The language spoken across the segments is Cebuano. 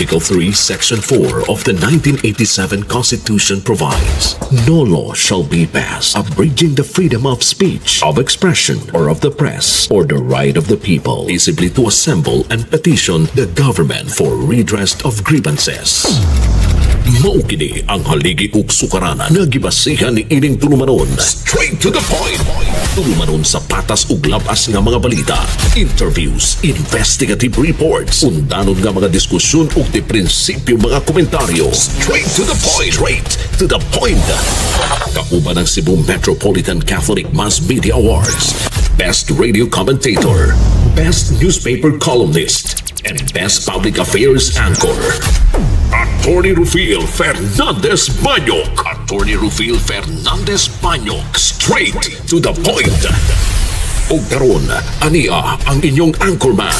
Article 3, Section 4 of the 1987 Constitution provides, "No law shall be passed abridging the freedom of speech, of expression, or of the press, or the right of the people peaceably to assemble and petition the government for redress of grievances." Mao kini ang haligi ug sukaranan nga gibasihan ni ining tulumanon. Straight to the point. Tulumanon sa patas ug labas nga mga balita, interviews, investigative reports, undanon nga mga diskusyon ug di prinsipyo mga komentaryo. Straight to the point. Straight to the point. Kauban ang Cebu Metropolitan Catholic Mass Media Awards, Best Radio Commentator, Best Newspaper Columnist, and Best Public Affairs Anchor. Attorney Rufil Fernandez Banyok. Attorney Rufil Fernandez Banyok. Straight to the point. Ug karon, ania ang inyong anchorman.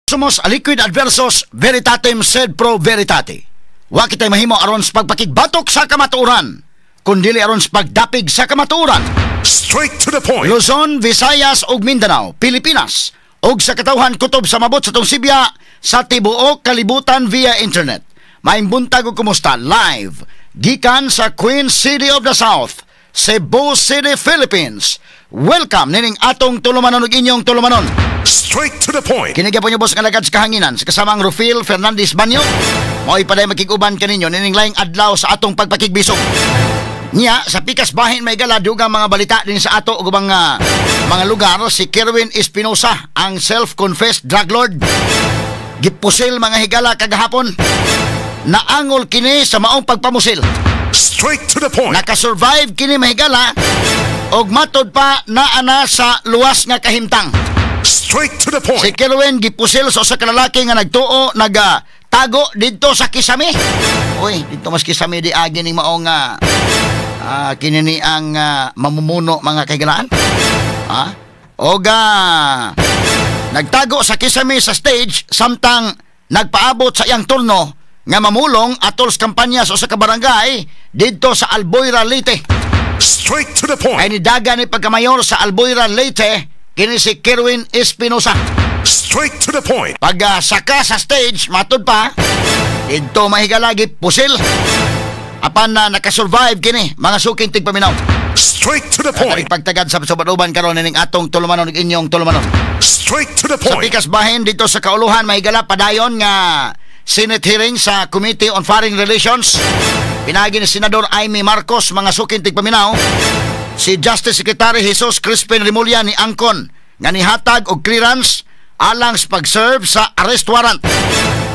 Sumus aliquid adversus veritatem sed pro veritate. Wa kitay mahimo aron sa pagpakigbatok sa kamatuoran, kundili aron sa pagdapig sa kamatuoran. Straight to the point. Luzon, Visayas ug Mindanao, Pilipinas ug sa katawhan kutob sa mabot sa tong sibya sa tibuok kalibutan via internet. Maayong buntag ug kumusta, live gikan sa Queen City of the South, Cebu City, Philippines. Welcome nining atong tulumanon ug inyong tulumanon. Straight to the point. Kini gyapon inyong boss nga alagad sa kahanginan sa kasamang Rufil Fernandez Banyo. Mao'y paday makig-uban kaninyo nining laing adlaw sa atong pagpakigbisog. Niya, sa pikas bahin may gala dugang mga balita din sa ato ug ubang mga lugar. Si Kerwin Espinosa, ang self-confessed drug lord, gipusil, mga higala, kagahapon. Naangol kini sa maong pagpamusil. Straight to the point. Nakasurvive kini, mahigala, og matod pa naa na sa luwas nga kahimtang. Straight to the point. Si Kerwin gipusil sa usa ka lalaki nga nagtuo naga tago didto sa kisame. Uy, didto mas kisame di agi ning maong kini ni ang mamumuno, mga kaigalaan. Ha? Oga nagtago sa kisame sa stage samtang nagpaabot sa iyang turno nga mamulong atol sa kampanya sa usa ka barangay didto sa Albuera, Leyte. Straight to the point. Ay nidaga ni pagkamayor sa Albuera, Leyte kini si Kerwin Espinosa. Straight to the point. Pag saka sa stage, matud pa, didto, mahigala, pusil. Apan na nakasurvive kini, mga suking tigpaminaw. Straight to the point. Katarik pagtagad sa subaduban karon nining atong tulumanon ug inyong tulumanon. Straight to the Sa point. pikas bahin dito sa kauluhan, mahigala, padayon nga Senate hearing sa Committee on Foreign Relations. Pinagi ni Senador Imee Marcos, mga suking tigpaminaw. Si Justice Secretary Jesus Crispin Remulla ni angkon nga nihatag og clearance alang sa pag-serve sa arrest warrant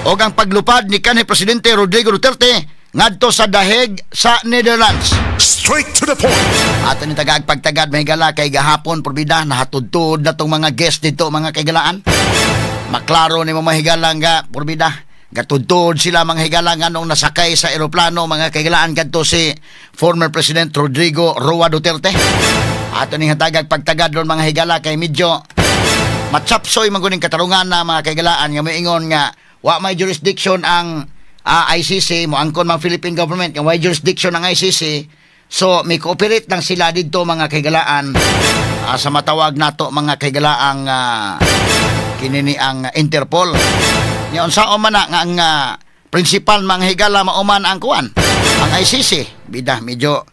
o ang paglupad ni kanhi Presidente Rodrigo Duterte ngadto sa Daheg sa Netherlands. Straight to the point. Ato ni tagaag pagtagad, mahigala, kay gahapon porbida nahatudtod na tong mga guest dito, mga kaigalaan. Maklaro ni mo, mahigala, nga porbida gatudtod sila, mga higala, nga nung nasakay sa eroplano, mga kaigalaan, kadto si former President Rodrigo Roa Duterte. Ato ning hatagag pagtagad ron, mga higala, kay medyo matsapsoy man guning katarungan na, mga kaigalaan, nga moingon nga wa may jurisdiction ang ICC. Moangkon mga Philippine government nga may jurisdiction ang ICC, so may cooperate lang sila didto, mga kaigalaan, sa matawag nato, mga kaigalaang, kini ni ang Interpol. Nya unsa man na nga ang principal, mga higala, mauman ang kuan, ang ICC. Bida medyo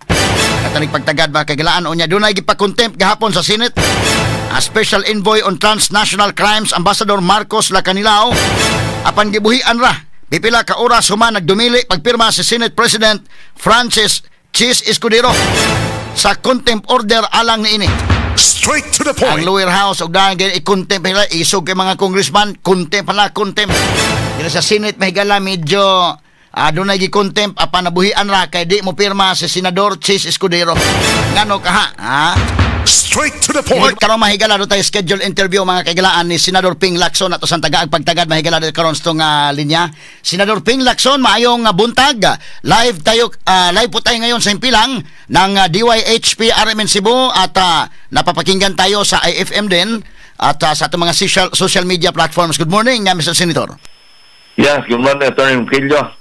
katanig pagtagad, mga kaigalaan. Unya dunay gipa-contempt gahapon sa Senate. A Special Envoy on Transnational Crimes, Ambassador Marcos Lacanilao, apan gibuhian ra pipila ka oras human nagdumili pagpirma si Senate President Francis Chiz Escudero sa contempt order alang niini. Straight to the Ang point. lower house og dahil i-contempt nila isog kay mga congressman, contempt pala, contempt. Dili sa Senate, mahigala, medyo dunay gi-contempt apan nabuhian ra kay di mo pirma si Senador Chiz Escudero. Ngano kaha? Ha? Straight to the point. Karon, mahigala, do tayo schedule interview, mga kaigalaan, ni Senador Ping Lacson ato sa tagaag pagtagad, mahigala, karon sa tong linya. Senador Ping Lacson, maayong buntag. Live tayo, live po tayo ngayon sa himpilang ng DYHP RMN Cebu at napapakinggan tayo sa IFM din at sa atong mga social media platforms. Good morning, Mr. Senator. Yes, good morning, Attorney Rufilio.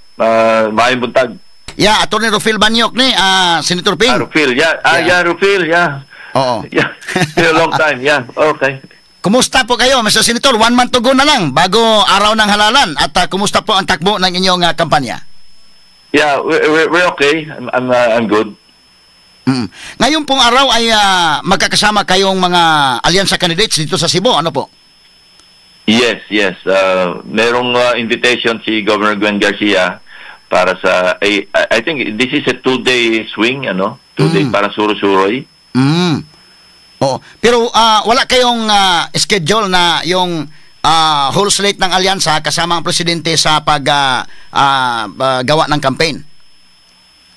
Maayong buntag. Yeah, Attorney Rufil Banyok ni Senator Ping. Ah, Rufil, yeah. Ah, yeah, Rufil, yeah. Oo. Yeah, been a long time, yeah. Okay. Kumusta po kayo, Mr. Senator? One month to go na lang bago araw ng halalan. At kumusta po ang takbo ng inyong kampanya? Yeah, we're okay. I'm good. Ngayon pong araw ay magkakasama kayong mga alyansa candidates dito sa Cebu. Ano po? Yes. Merong invitation si Governor Gwen Garcia para sa I think this is a 2-day swing, ano? 2-day para suro-suroy. Oo. Pero wala kayong schedule na yung whole slate ng alyansa kasama ang presidente sa pag gawa ng campaign?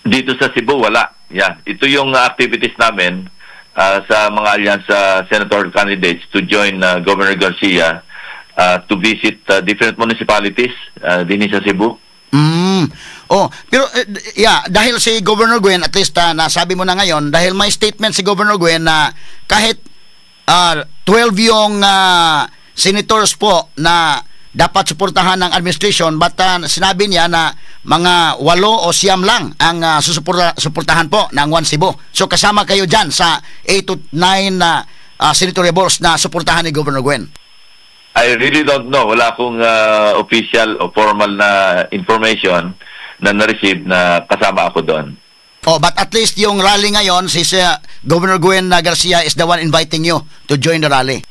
Dito sa Cebu, wala. Yeah. Ito yung activities namin sa mga alyansa senator candidates to join Governor Garcia to visit different municipalities din sa Cebu. Oh, pero yeah, dahil si Governor Gwen, at least nasabi mo na ngayon, dahil may statement si Governor Gwen na kahit 12 yung senators po na dapat suportahan ng administration, but sinabi niya na mga 8 o 9 lang ang susuportahan po ng One Cebu. So kasama kayo dyan sa 8 to 9 na senatoriables na suportahan ni Governor Gwen. I really don't know. Wala akong official o formal na information na na-receive na kasama ako doon. Oh, but at least yung rally ngayon, si Governor Gwen Garcia is the one inviting you to join the rally.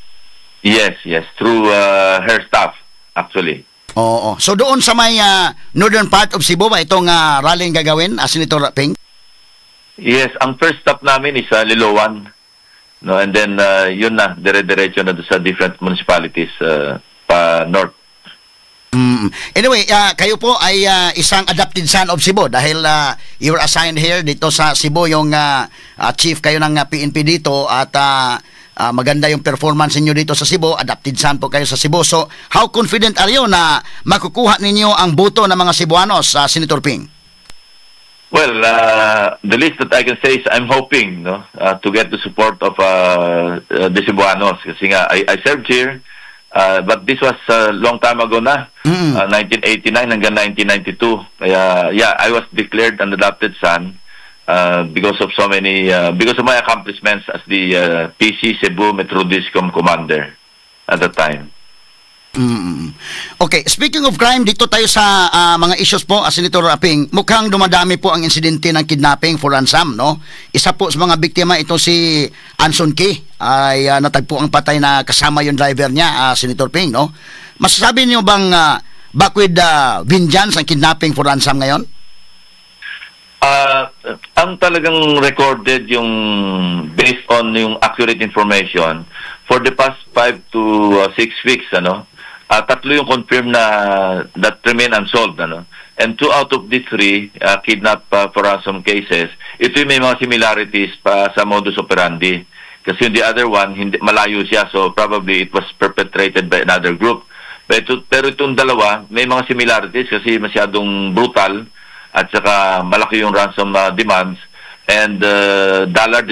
Yes. Through her staff, actually. Oo. So doon sa may northern part of Cebu ba itong rally ang gagawin, Senator Ping? Yes, ang first stop namin is sa Liloan. No, and then yun na, dire-diretso na doon sa different municipalities pa north. Anyway, kayo po ay isang adopted son of Cebu dahil you were assigned here dito sa Cebu, yung chief kayo ng PNP dito at maganda yung performance ninyo dito sa Cebu, adopted son po kayo sa Cebu. So, how confident are you na makukuha ninyo ang boto ng mga Cebuanos, Senator Ping? Well, the least that I can say is I'm hoping, no, to get the support of the Cebuanos kasi nga I served here, but this was a long time ago na, 1989 hanggang 1992. Kaya yeah, I was declared an adopted son because of my accomplishments as the PC Cebu Metro Discom commander at the time. Okay, speaking of crime, dito tayo sa mga issues po, Senator Ping. Mukhang dumadami po ang insidente ng kidnapping for ransom, no? Isa po sa mga biktima ito si Anson Key ay natagpo ang patay na kasama yung driver niya, Senator Ping, no? Masasabi niyo bang back with vengeance ang kidnapping for ransom ngayon? Ang talagang recorded, yung based on yung accurate information for the past 5 to 6 weeks, ano, tatlo yung confirmed na that remain unsolved, ano, and two out of the three kidnap for ransom cases, ito yung may mga similarities pa sa modus operandi kasi yung the other one, hindi, malayo siya, so probably it was perpetrated by another group, pero itong dalawa, may mga similarities kasi masyadong brutal at saka malaki yung ransom demands and dollar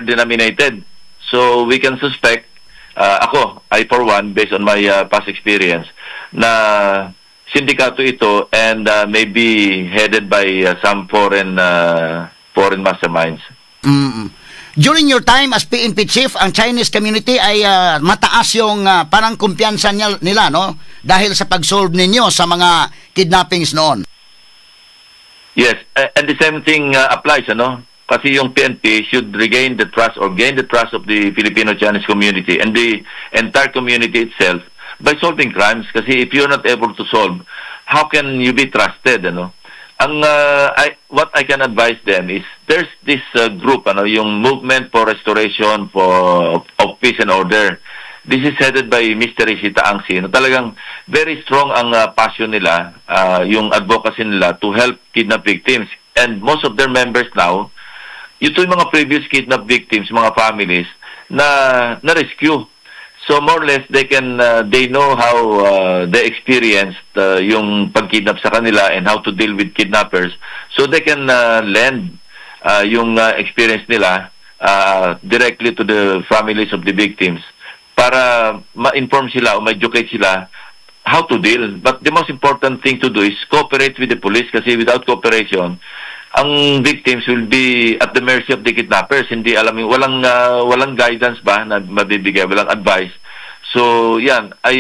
denominated. So we can suspect, ako, I for one, based on my past experience, na sindikato ito and maybe headed by some foreign masterminds. During your time as PNP chief, ang Chinese community ay mataas yung parang kumpiyansa nila, no? Dahil sa pag-solve ninyo sa mga kidnappings noon. Yes, and the same thing applies, ano? Kasi yung PNP should regain the trust or gain the trust of the Filipino-Chinese community and the entire community itself by solving crimes. Kasi if you're not able to solve, how can you be trusted, ano? What I can advise them is there's this group, ano, yung Movement for Restoration for of Peace and Order. This is headed by Mr. Teresita Ang See, no. Talagang very strong ang passion nila, yung advocacy nila to help kidnap victims. And most of their members now, ito yung mga previous kidnap victims, mga families na na-rescue. So more or less they know how they experienced yung pagkidnap sa kanila and how to deal with kidnappers. So they can lend yung experience nila directly to the families of the victims para ma-inform sila o ma-educate sila how to deal. But the most important thing to do is cooperate with the police kasi without cooperation, ang victims will be at the mercy of the kidnappers. Hindi alam yung walang guidance ba na mabibigay, walang advice. So, yan, I,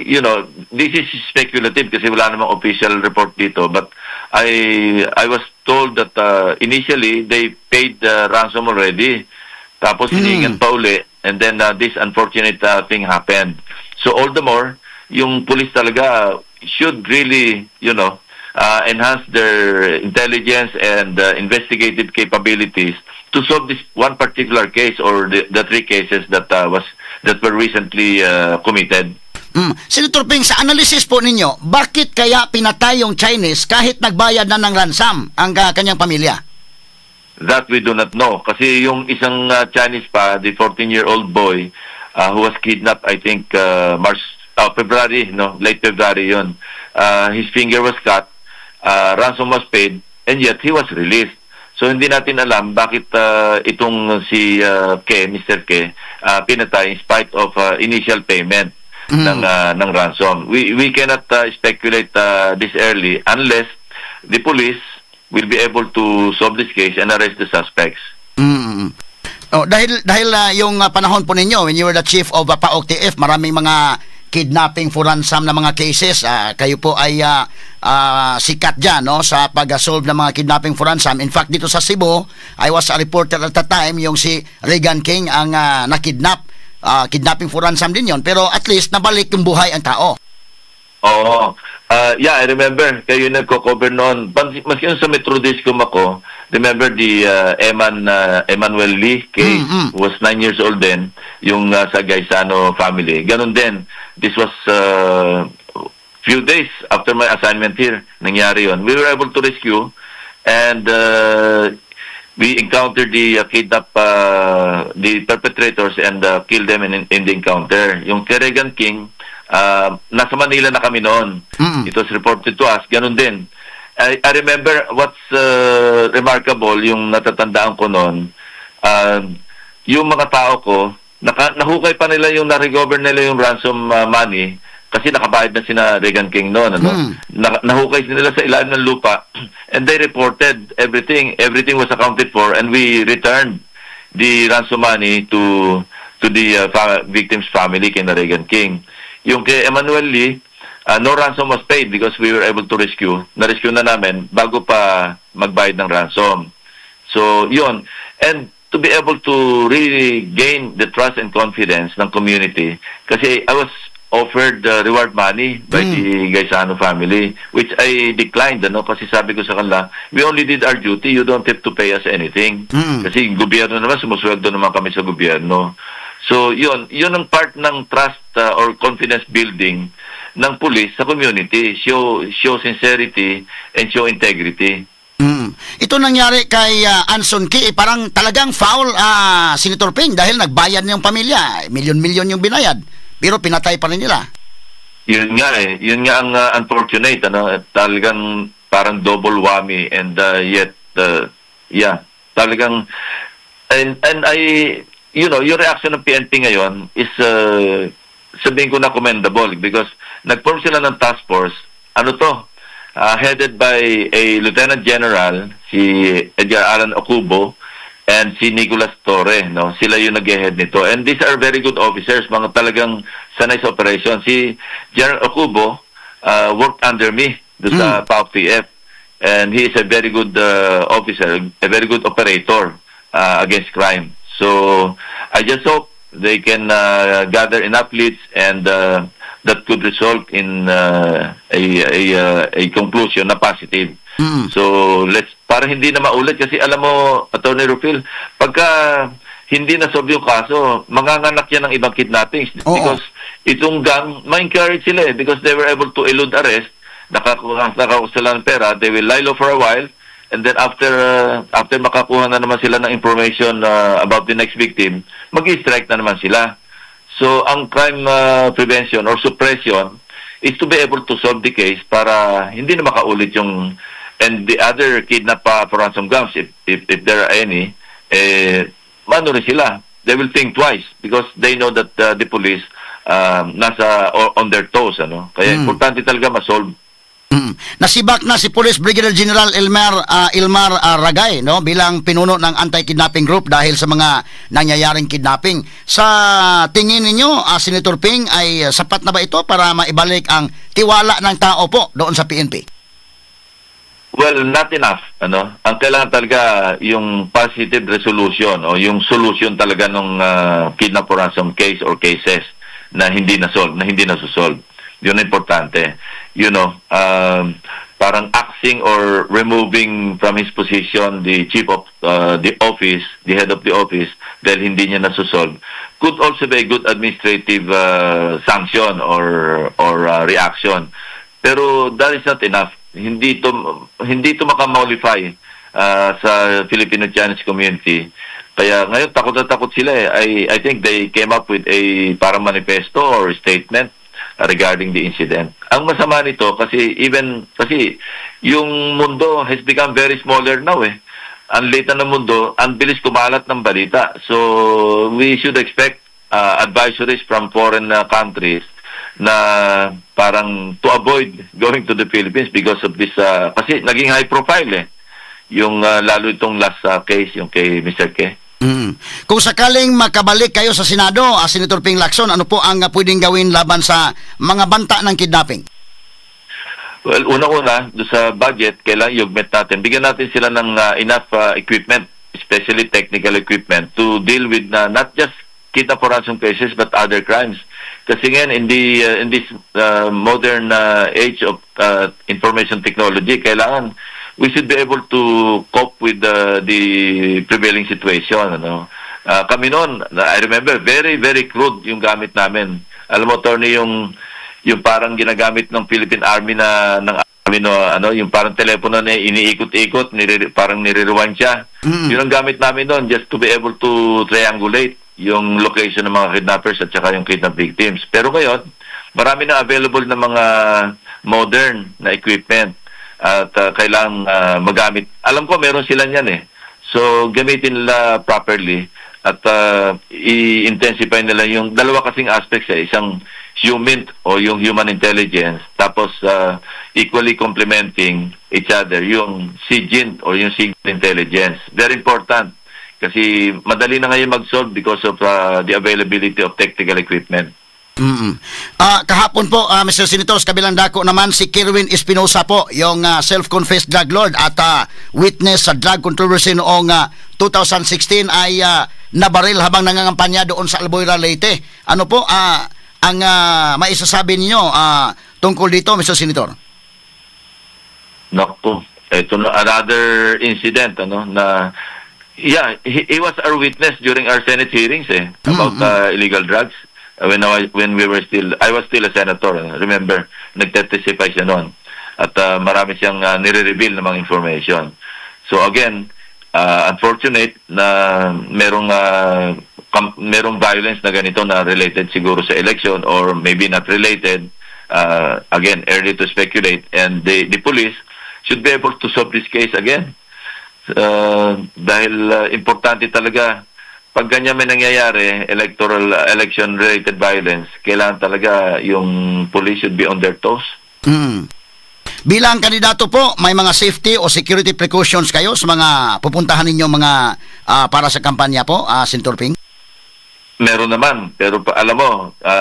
you know, this is speculative kasi wala namang official report dito, but I was told that initially they paid the ransom already. Tapos hiningan pa uli and then this unfortunate thing happened. So all the more, yung police talaga should really enhance their intelligence and investigative capabilities to solve this one particular case or the three cases that were recently committed. Senator Ping, sa analysis po ninyo, bakit kaya pinatay yung Chinese kahit nagbayad na ng ransom ang kanyang pamilya? That we do not know. Kasi yung isang Chinese pa, the 14-year-old boy who was kidnapped, I think, March, February, no? Late February yun. His finger was cut, ransom was paid, and yet he was released. So hindi natin alam bakit itong si Ke, Mr. Ke, pinatay in spite of initial payment ng ransom. We cannot speculate this early unless the police will be able to solve this case and arrest the suspects. Oh, dahil yung panahon po ninyo when you were the chief of PAOCC TF, maraming mga kidnapping for ransom na mga cases. Kayo po ay sikat dyan, no, sa pag-solve ng mga kidnapping for ransom. In fact, dito sa Cebu, I was a reporter at the time, yung si Regan King ang nakidnap. Kidnapping for ransom din yon, pero at least nabalik yung buhay ang tao. Oo. Yeah, I remember. Kayo nagko-cover noon. Maski yung sa Metro Discom ako, remember the Emmanuel Lee case, who was 9 years old then, yung sa Gaisano family. Ganon din. This was few days after my assignment here. Nangyari yon. We were able to rescue and we encountered the kidnap, the perpetrators and killed them in the encounter. Yung kay Regan King, nasa Manila na kami noon. It was reported to us, ganun din. I remember what's remarkable, yung natatandaan ko noon, yung mga tao ko, nahukay pa nila yung na-recover nila yung ransom money kasi nakabayad na sina Regan King noon. Ano? Nahukay nila sa ilalim ng lupa and they reported everything. Everything was accounted for and we returned the ransom money to the victim's family, kay na Regan King. Yung kay Emmanuel Lee, no ransom was paid because we were able to rescue. Na-rescue na namin bago pa magbayad ng ransom. So, yun. And to be able to really gain the trust and confidence ng community, kasi I was offered reward money by the Gaisano family, which I declined, ano, kasi sabi ko sa kanila, "We only did our duty, you don't have to pay us anything." Kasi yung gobyerno naman, sumusweldo naman kami sa gobyerno. So, yun ang part ng trust or confidence building ng police sa community. Show sincerity and show integrity. Ito nangyari kay Anson Ke, eh, parang talagang foul, Senator Ping, dahil nagbayad yung pamilya. Milyon-milyon yung binayad. Pero pinatay pa rin nila. Yun nga eh. Yun nga ang unfortunate. Ano? Talagang parang double whammy and yet, yeah, talagang, and yung reaction ng PNP ngayon is, sabihin ko na commendable because nag-form sila ng task force. Ano to? Headed by a Lieutenant General, si Edgar Allan Okubo, and si Nicolas Torre, no? Sila yung nag-head nito. And these are very good officers, mga talagang sanay sa operation. Si General Okubo worked under me doon sa PAOCC TF. And he is a very good officer, a very good operator against crime. So I just hope they can gather enough leads and that could result in a conclusion na positive. So let's para hindi na maulit kasi alam mo, Attorney Rufil, pagka hindi na solve yung kaso, manganganak yan ng ibang kidnappings because itong gang, ma-encourage sila eh because they were able to elude arrest, nakakuha sila ng pera, they will lie low for a while and then after makakuha na naman sila ng information about the next victim, mag-strike na naman sila. So, ang crime prevention or suppression is to be able to solve the case para hindi na makaulit yung and the other kidnap pa for ransom gangs, if there are any, eh, mano rin sila. They will think twice because they know that the police nasa on their toes. Ano? Kaya importante talaga ma-solve. Nasibak na si Police Brigadier General Elmar Ragay, no, bilang pinuno ng anti-kidnapping group dahil sa mga nangyayaring kidnapping. Sa tingin ninyo, Senator Ping, ay sapat na ba ito para maibalik ang tiwala ng tao po doon sa PNP? Well, not enough. Ano? Ang kailangan talaga yung positive resolution o yung solution talaga ng kidnap or ransom case or cases na hindi na solve, na hindi na solve. Yun ang importante. Parang axing or removing from his position the chief of the office, the head of the office, dahil hindi niya nasusolve, could also be a good administrative sanction or reaction. Pero that is not enough. Hindi ito makamollify sa Filipino Chinese community. Kaya ngayon takot na takot sila eh. I think they came up with a parang manifesto or statement regarding the incident. Ang masama nito kasi even kasi yung mundo has become very smaller now eh. Ang liit na ng mundo, ang bilis kumalat ng balita. So we should expect advisories from foreign countries na parang to avoid going to the Philippines because of this, kasi naging high profile eh yung lalo itong last case, yung kay Mr. Ke. Kung sakaling makabalik kayo sa Senado, Senator Ping Lacson, ano po ang pwedeng gawin laban sa mga banta ng kidnapping? Well, unang-una, doon sa budget, kailangan i-augment natin. Bigyan natin sila ng enough equipment, especially technical equipment, to deal with not just kidnap for ransom cases but other crimes. Kasi ngayon, in this modern age of information technology, kailangan we should be able to cope with the prevailing situation. Ano? Kami noon, I remember, very, very crude yung gamit namin. Alam mo, Tony, yung parang ginagamit ng Philippine Army na ng Army, no, ano, yung parang telepono na iniikot-ikot, parang nire-rewind siya. Yun ang gamit namin noon just to be able to triangulate yung location ng mga kidnappers at saka yung kidnap victims. Pero ngayon, marami na available na mga modern na equipment at kailangan magamit. Alam ko meron sila niyan eh. So gamitin nila properly at i-intensify nila yung dalawa kasing aspects eh. Isang human o yung human intelligence, tapos equally complementing each other yung SIGINT o yung signal intelligence. Very important kasi madali na ngayon mag-solve because of the availability of technical equipment. Kahapon po, Mr. Senator, sa kabilang dako naman si Kerwin Espinosa po, yung self-confessed drug lord at witness sa drug controversy noong 2016 ay nabaril habang nangangampanya doon sa Albuera, Leyte. Ano po ang maisasabi ninyo tungkol dito, Mr. Senator? Naku, ito na another incident, ano, na yeah, he was our witness during our Senate hearings eh about illegal drugs when we were still I was still a senator. Ano? Remember, nagte-testify siya noon. At marami siyang nire-reveal ng mga information. So again, unfortunate na merong violence na ganito na related siguro sa election or maybe not related. Again, early to speculate, and the police should be able to solve this case again. Dahil importante talaga pag ganyan may nangyayari, electoral election related violence, kailangan talaga yung police should be on their toes. Bilang kandidato po, may mga safety o security precautions kayo sa mga pupuntahan ninyo mga para sa kampanya po, Senator Ping? Meron naman, pero alam mo,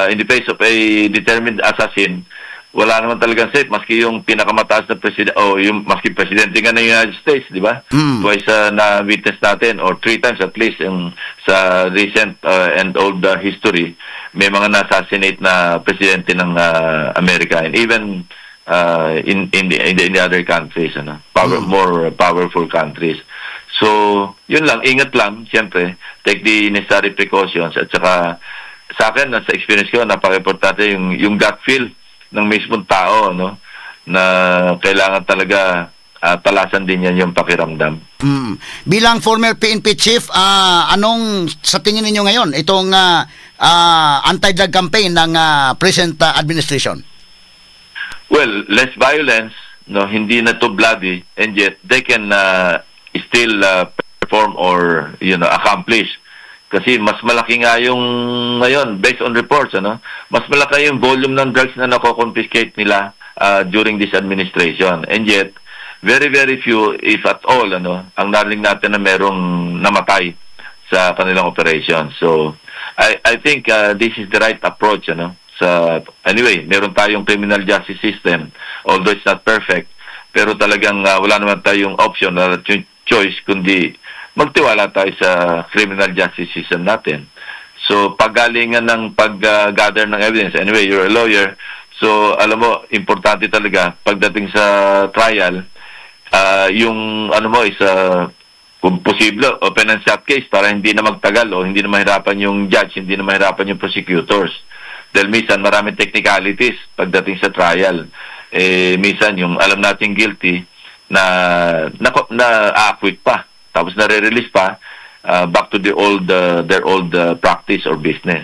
in the face of a determined assassin, wala naman talagang safe maski yung pinakamataas na president o yung maski presidente nga ng United States, di ba? Twice na witness natin or three times at least yung sa recent and old history, may mga na-assassinate na presidente ng Amerika and even in the other countries, ano, more powerful countries. So, yun lang, ingat lang, siyempre, take the necessary precautions at saka sa akin, sa experience ko, napaka-importante yung gut feel ng mismong tao, no, na kailangan talaga talasan din yan yung pakiramdam. Bilang former PNP chief, anong sa tingin ninyo ngayon itong anti-drug campaign ng present administration? Well, less violence, no, hindi na to bloody, and yet they can still perform or accomplish. Kasi mas malaki nga yung ngayon based on reports, ano, mas malaki yung volume ng drugs na nako-confiscate nila. during this administration. And yet, very, very few, if at all, ano, ang narinig natin na merong namatay sa kanilang operation. So, I think this is the right approach, ano. Anyway, meron tayong criminal justice system, although it's not perfect, pero talagang wala naman tayong option, wala tayong choice, kundi magtiwala tayo sa criminal justice system natin. So, pagalingan ng pag-gather ng evidence. Anyway, you're a lawyer. So, alam mo, importante talaga pagdating sa trial, yung ano mo is kung posible, open and shut case para hindi na magtagal o hindi na mahirapan yung judge, hindi na mahirapan yung prosecutors. Dahil minsan maraming technicalities pagdating sa trial. Eh, minsan yung alam natin guilty na acquit pa, tapos nare-release pa back to the old their old practice or business.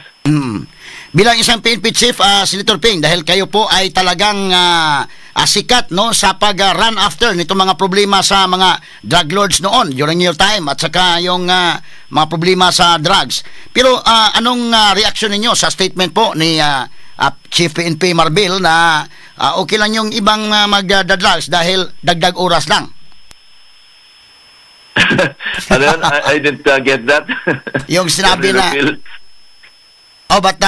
Bilang isang PNP chief, Senator Ping, dahil kayo po ay talagang sikat, no, sa pag-run after nitong mga problema sa mga drug lords noon during your time at saka yung mga problema sa drugs. Pero anong reaksyon ninyo sa statement po ni Chief PNP Marbil na okay lang yung ibang mag-drugs dahil dagdag oras lang? Ano yun? I didn't get that. Yung sinabi na Phil. Oh, but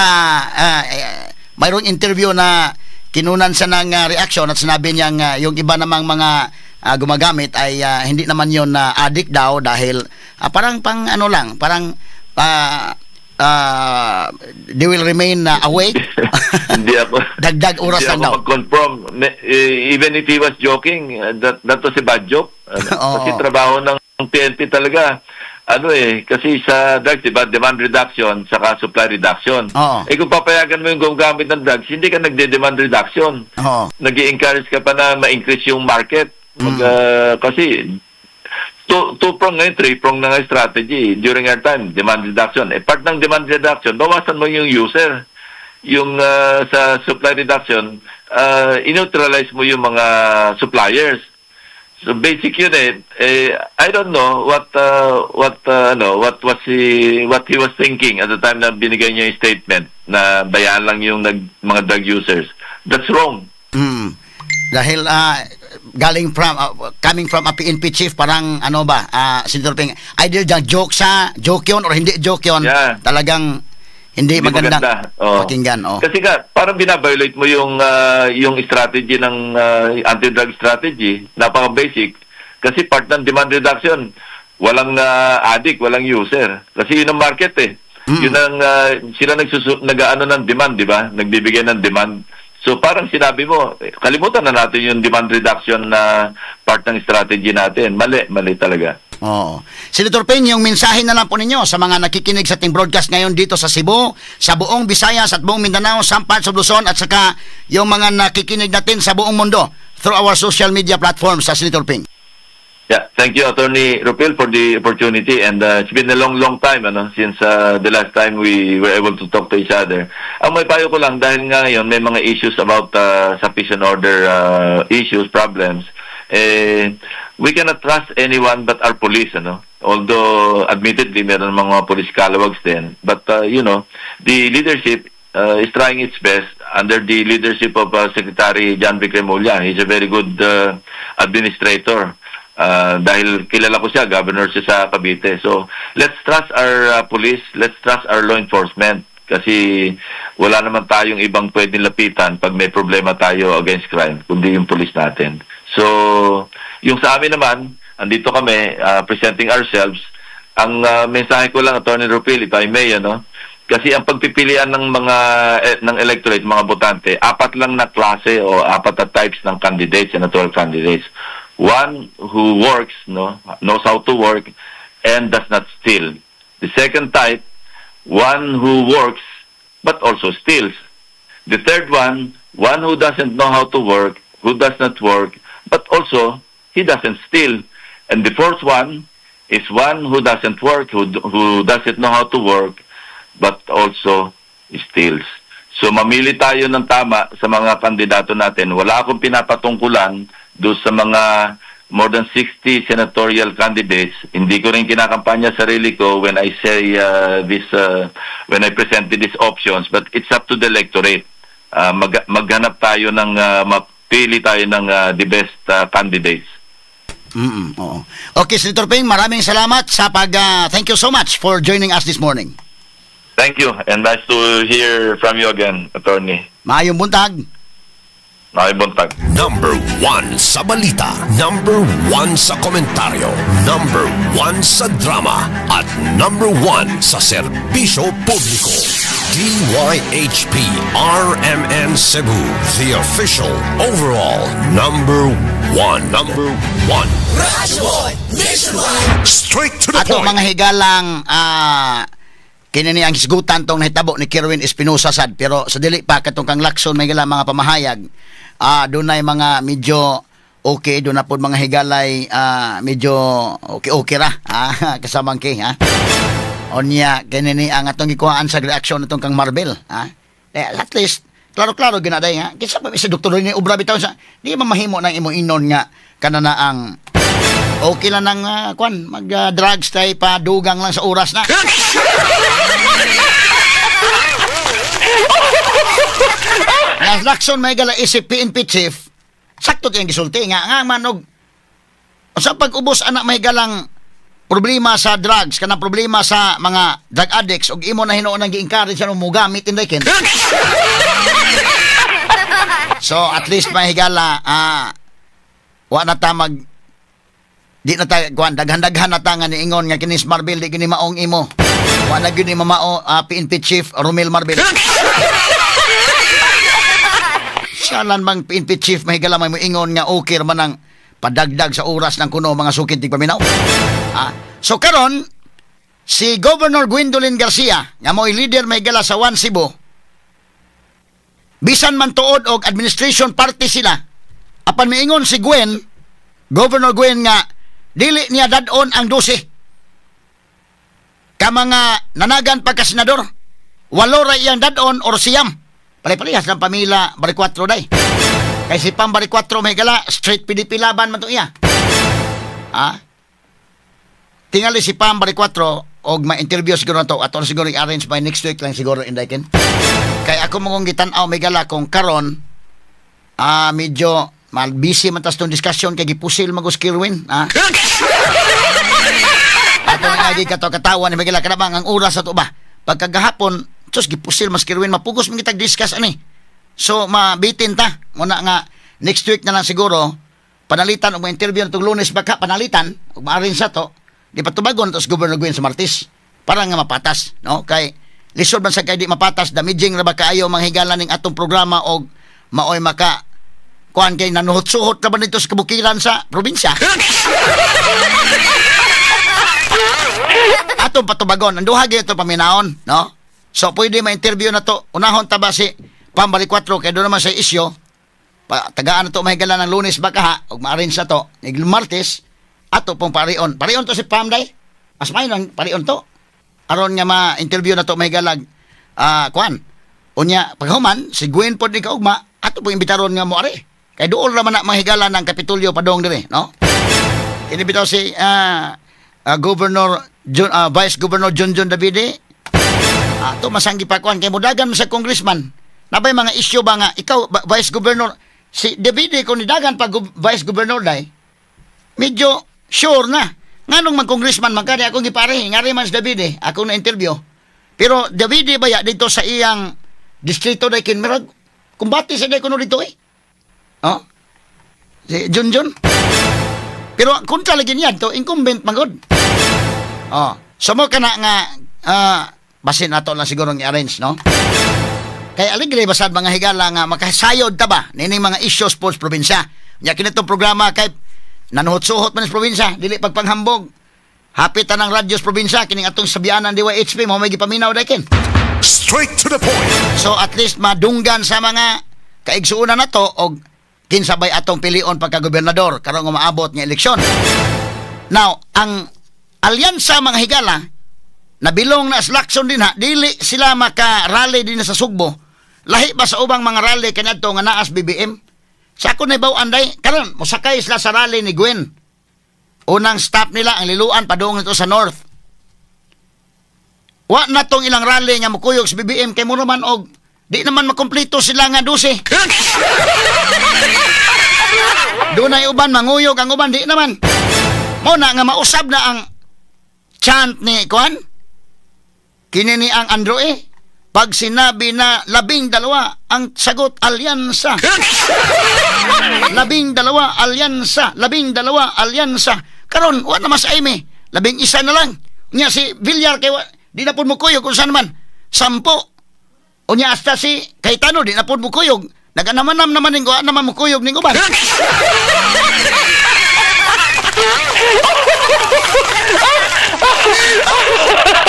mayroong interview na kinunan siya ng reaction at sinabi niyang yung iba namang mga gumagamit ay hindi naman yon na addict daw dahil parang pang ano lang, parang they will remain awake. Hindi ako Dagdag oras hindi lang ako daw. Mag-confirm. Eh, even if he was joking, that was a bad joke. Ano, Oo. kasi trabaho ng PNP talaga. Ano eh, kasi sa drugs, diba, demand reduction saka supply reduction. Oo. Eh kung papayagan mo yung gumagamit ng drugs, hindi ka nagde-demand reduction. Oo. Nag encourage ka pa na ma-increase yung market. Kasi two prong ngayon, three prong na nga strategy during our time, demand reduction. Eh, part ng demand reduction, bawasan mo yung user. Yung sa supply reduction, in-neutralize mo yung mga suppliers. So basic yun eh. Eh, I don't know what ano, what he was thinking at the time na binigay niya yung statement na bayaan lang yung mga drug users. That's wrong. Dahil galing from coming from a PNP chief, parang ano ba, Senator Ping, either dyan joke sa joke yun or hindi joke yun, talagang hindi Hindi magandang maganda. Oo. pakinggan, oh. Kasi nga, parang binaviolate mo yung strategy ng anti-drug strategy, napaka-basic. Kasi part ng demand reduction, walang addict, walang user. Kasi yun ang market eh. Yun ang sila nag-ano ng demand, di ba? Nagbibigay ng demand. So parang sinabi mo, eh, kalimutan na natin yung demand reduction na part ng strategy natin. Mali, mali talaga. Oo. Senator Ping, yung mensahe na lang po ninyo sa mga nakikinig sa ating broadcast ngayon dito sa Cebu, sa buong Visayas at buong Mindanao, some parts of Luzon at saka yung mga nakikinig natin sa buong mundo through our social media platforms sa Senator Ping. Yeah, thank you, Attorney Rupil, for the opportunity. And it's been a long, long time, ano, since the last time we were able to talk to each other. Ang maipayo ko lang, dahil nga ngayon may mga issues about sa peace and order issues, problems, eh, we cannot trust anyone but our police, ano? Although, admittedly, meron mga police scalawags din. But, the leadership is trying its best under the leadership of Secretary Jonvic Remulla. He's a very good administrator. Dahil kilala ko siya, governor siya sa Cavite. So, let's trust our police, let's trust our law enforcement. Kasi wala naman tayong ibang pwedeng lapitan pag may problema tayo against crime, kundi yung police natin. So, yung sa amin naman, andito kami, presenting ourselves. Ang mensahe ko lang, Attorney Rupil, if I may, ano, kasi ang pagpipilian ng mga ng electorate, mga botante, apat lang na klase o apat na types ng candidates, senatorial candidates. One who works, no, knows how to work and does not steal. The second type, one who works but also steals. The third one, one who doesn't know how to work, who does not work, but also he doesn't steal. And the fourth one is one who doesn't work, who doesn't know how to work, but also steals. So mamili tayo ng tama sa mga kandidato natin. Wala akong pinapatungkulan doon sa mga more than 60 senatorial candidates. Hindi ko rin kinakampanya sarili ko when I say this, when I presented these options, but it's up to the electorate. Maghanap tayo ng Pili tayo ng the best candidates. Oo. Okay, Senator Ping, maraming salamat sa pag thank you so much for joining us this morning. Thank you, and nice to hear from you again, Attorney. Maayong buntag. Maayong buntag. Number 1 sa balita. Number 1 sa komentaryo. Number 1 sa drama. At number 1 sa serbisyo publiko. DYHP RMN Cebu. The official overall number 1. Number 1. Straight to the Ato point. mga higalang, kini ni ang hisgutan tong nahitabo ni Kerwin Espinosa sad, pero sa dili pa katong kang Lacson may gala mga pamahayag, dunay mga medyo okay, doon na pod mga higalay, medyo okay okay ra, kasamang kay ha. Unya kini ni ang atong gikuhaan sa reaksyon atong kang Marvel, ha. Eh, at least klaro-klaro ginaday nga kinsa pa si Dr. Rene Obra bitaw sa di man mahimo nang imo inon nga kana na ang okay lang ng kwan mag drugs tay padugang lang sa oras na. Nas Lacson may gala isip PNP chief, sakto tiyang gisulti nga nga manog sa pag-ubos anak may galang problema sa drugs, kanang problema sa mga drug addicts og imo na hinuon ang gi-encourage ano mo gamit inday ken. So at least may higala, wa na ta mag di na ta kuan daghan-daghan na ta nga niingon nga kinis Marbil di kini maong imo. Wa na gyud ni mamao, PNP Chief Romel Marbil. Siyalan bang PNP Chief mahigala may moingon nga okay ra man ang padagdag sa oras ng kuno mga sukit di paminaw. So karon si Governor Gwendolyn Garcia nga mo'y leader mahigala sa One Cebu, bisan man tuod og administration party sila, apan miingon si Gwen, Governor Gwen, nga dili niya dad-on ang 12 ka mga nanagan pagka senador, 8 ra iyang dad-on or 9. Pare-parehas lang pamila Baricuatro day. Kay si Pam Baricuatro may gala straight PDP laban man to iya. Tingali si Pam Baricuatro og ma-interview siguro na to, ato na siguro i-arrange by next week lang siguro indayken. Kay ako mong gitan-aw may gala kung karon, medyo mal busy man tas tong discussion kay gipusil magos Kirwin, ah. Ato nga lagi kato katawan ni Miguel kanabang ang oras ato ba. Pagkagahapon, sus gipusil mas Kirwin, mapugos man kitag discuss ani. So mabitin ta muna nga next week na lang siguro panalitan og ma-interview natong Lunes baka panalitan og ma-arrange sa to. Di patubagon to sa Governor Gwen sa Martes para nga mapatas, no? Kay lisod man sa kay di mapatas, damaging ra ba kaayo manghigala ning atong programa og maoy maka kuan kay nanuhot-suhot ra ba nito sa kabukiran sa probinsya. Atong patubagon ang duha gyud paminaon, no? So pwede ma-interview na to. Unahon ta ba si Pam Baricuatro kay doon naman sa isyo. Tagaan na to mahigala ng Lunes baka ha og ma-arrange na to nig Martes ato pong parion. Parion to si Pam day. Mas maayo nang parion to. Aron nga ma-interview na to mahigalag kuan. Unya paghuman si Gwen pod ni kaugma ato pong imbitaron nga mo ari. Kay duol ra man na mahigala ng Kapitolyo padong dire, no? Kini bitaw si Governor John, Vice Governor John John Davide. Ato masanggi pa kuan kay mudagan sa congressman. Nabay mga issue ba nga ikaw Vice Governor si Davide kung nidagan pa Vice Governor day, medyo sure na. Nganong man congressman man kani akong gipare, ngari man si Davide, ako na interview. Pero Davide baya dito sa iyang distrito day kin mirag kumbati sa day kuno dito eh. Oh. Si John John. Pero kontra lagi niya to incumbent man gud. Oh, so mo kana nga basin ato lang siguro i-arrange, no? Kay aligre basad mga higala nga makasayod ta ba nining mga issues po sa probinsya. Nya kinitong programa kay nanuhot-suhot man sa probinsya, dili pagpanghambog. Hapit ta ng radyo sa probinsya kining atong sabianan DYHP mo may gipaminaw dayken. Straight to the point. So at least madunggan sa mga kaigsuonan nato og kinsa bay atong pilion pagka-gobernador karong umaabot nga eleksyon. Now, ang alyansa mga higala nabilong na sa Lacson din ha, dili sila maka-rally din sa Sugbo. Lahi ba sa ubang mga rally kaniadto nga naas BBM? Sa ako naibaw-an day, karon mosakay sila sa rally ni Gwen. Unang stop nila ang Liloan padung nito sa North. Wa na tong ilang rally nga mokuyog sa BBM kay mura man og Di naman makumpleto sila nga 12. Dunay uban manguyog, ang uban di naman. Mo na nga mausab na ang chant ni kuan. Kini ni ang Andrew E. Pag sinabi na 12, ang sagot alyansa. 12 alyansa, 12 alyansa. Karon wa na mas aime, 11 na lang. Nya si Villar kay di na pud mukuyog kung saan man. 10. Unya hasta si Cayetano di na pud mukuyog. Naganamanam naman ning wa naman mukuyog ning uban.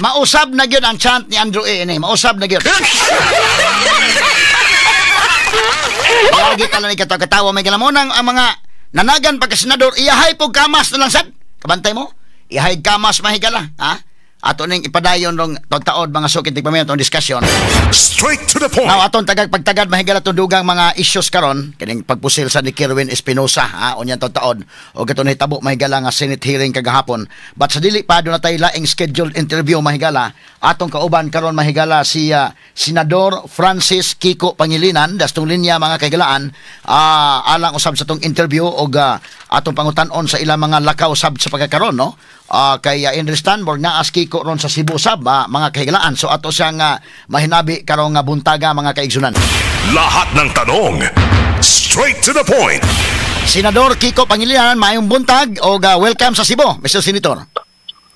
Mausab na gyud ang chant ni Andrew E. Ini. Mausab na gyud. Lagi tala ni katawa-katawa may galamonang ang mga nanagan pagka-senador, iyahay po kamas na lang sad. Kabantay mo? Iyahay kamas mahigala. Ha? Ato ning ipadayon rong taod mga sukit tigpamilya atong discussion. Straight to the point. Now aton tagag pagtagad mahigala atong dugang mga issues karon kining pagpusil sa ni Kerwin Espinosa, ha, unya taod og kato nahitabo mahigala nga Senate hearing kagahapon. But sa dili pa do na tay laing scheduled interview mahigala atong kauban karon mahigala si Senador Francis Kiko Pangilinan dastong linya mga kahigalaan, alang usab sa tong interview og atong pangutan-on sa ilang mga lakaw sab sa pagkakaron, no? Kay Henry Stanborg naas Kiko ron sa Cebu sab, mga kahigalaan. So ato siyang mahinabi karong buntaga mga kaigsunan. Lahat ng tanong, straight to the point. Senador Kiko Pangilinan, maayong buntag og welcome sa Cebu, Mr. Senator.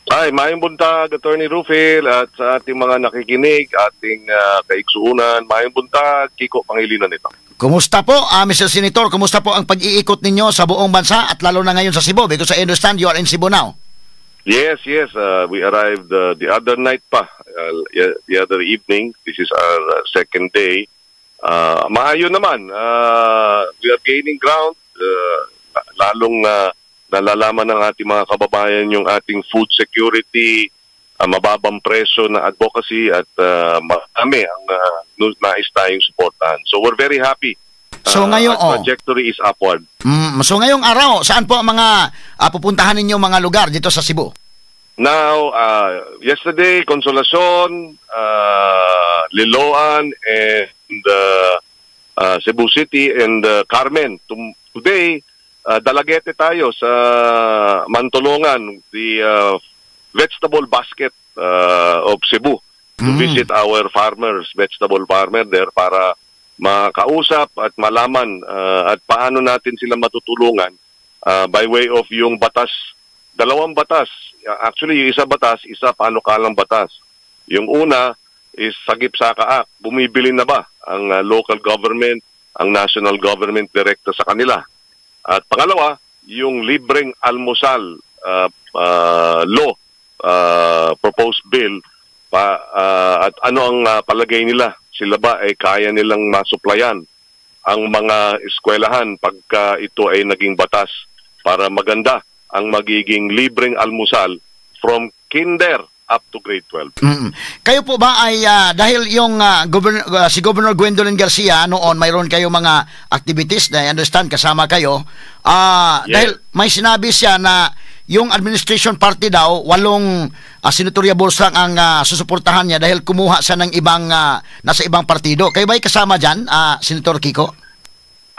Ay, maayong buntag, Attorney Rufil, at sa ating mga nakikinig, ating kaigsuunan, maayong buntag, Kiko Pangilinan ito. Kumusta po, Mr. Senator? Kumusta po ang pag-iikot ninyo sa buong bansa at lalo na ngayon sa Cebu? Because I understand you are in Cebu now. Yes. We arrived the other night pa, the other evening. This is our second day. Maayo naman. We are gaining ground. Lalong nalalaman ng ating mga kababayan yung ating food security, mababang presyo na advocacy at marami ang nais tayong suportahan. So we're very happy. So ngayon, our trajectory is upward. So ngayong araw, saan po ang mga pupuntahan ninyo mga lugar dito sa Cebu? Now, yesterday, Consolacion, Liloan, and Cebu City, and Carmen. Today, Dalaguete tayo sa Mantolongan, the vegetable basket of Cebu, to visit our farmers, vegetable farmer there para makausap at malaman at paano natin sila matutulungan by way of yung batas, dalawang batas. Actually, yung isa batas, isa panukalang batas. Yung una is Sagip Saka Act. Bumibili na ba ang local government, ang national government direkta sa kanila? At pangalawa, yung libreng almusal law, proposed bill, pa, at ano ang palagay nila? Sila ba ay kaya nilang masuplayan ang mga eskwelahan pagka ito ay naging batas para maganda ang magiging libreng almusal from kinder up to grade 12. Mm. Kayo po ba ay dahil yung si Governor Gwendolyn Garcia noon mayroon kayo mga activities na I understand kasama kayo, Yes. dahil may sinabi siya na yung administration party daw 8 senatorial balls lang ang susuportahan niya dahil kumuha siya ng ibang nasa ibang partido. Kayo ba'y kasama dyan, Senator Kiko?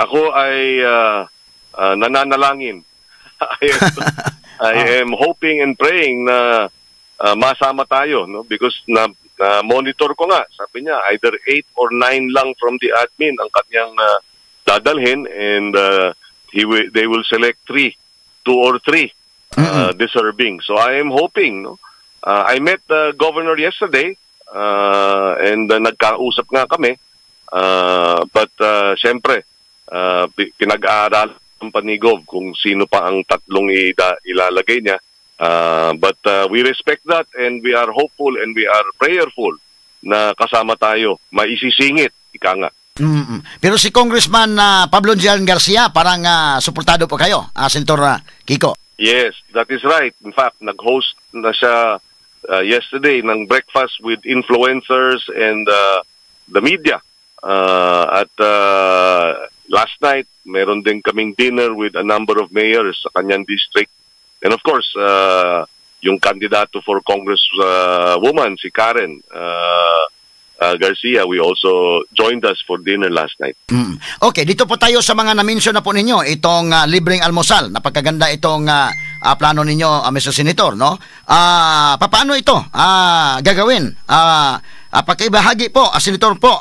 Ako ay nananalangin. I am hoping and praying na masama tayo, no? Because na monitor ko nga, sabi niya either 8 or 9 lang from the admin ang kanyang dadalhin, and they will select 3, 2 or 3 deserving. So I am hoping, no? I met the governor yesterday and nagkausap nga kami. But siyempre, pinag-aaralan pa ni Gov kung sino pa ang tatlong ilalagay niya. But we respect that and we are hopeful and we are prayerful na kasama tayo. Maisisingit, ika nga. Mm-mm. Pero si Congressman Pablo Gian Garcia, parang suportado po kayo, Senator Kiko. Yes, that is right. In fact, nag-host na siya yesterday ng breakfast with influencers and the media. At last night, meron din kaming dinner with a number of mayors sa kanyang district. And of course, yung kandidato for Congresswoman, si Karen, Garcia. We also joined us for dinner last night. Okay, dito po tayo sa mga na-mention na po ninyo, itong libreng almusal. Napakaganda itong plano ninyo, Mr. Senator, no? Papaano ito gagawin? Pakibahagi po, Senator po,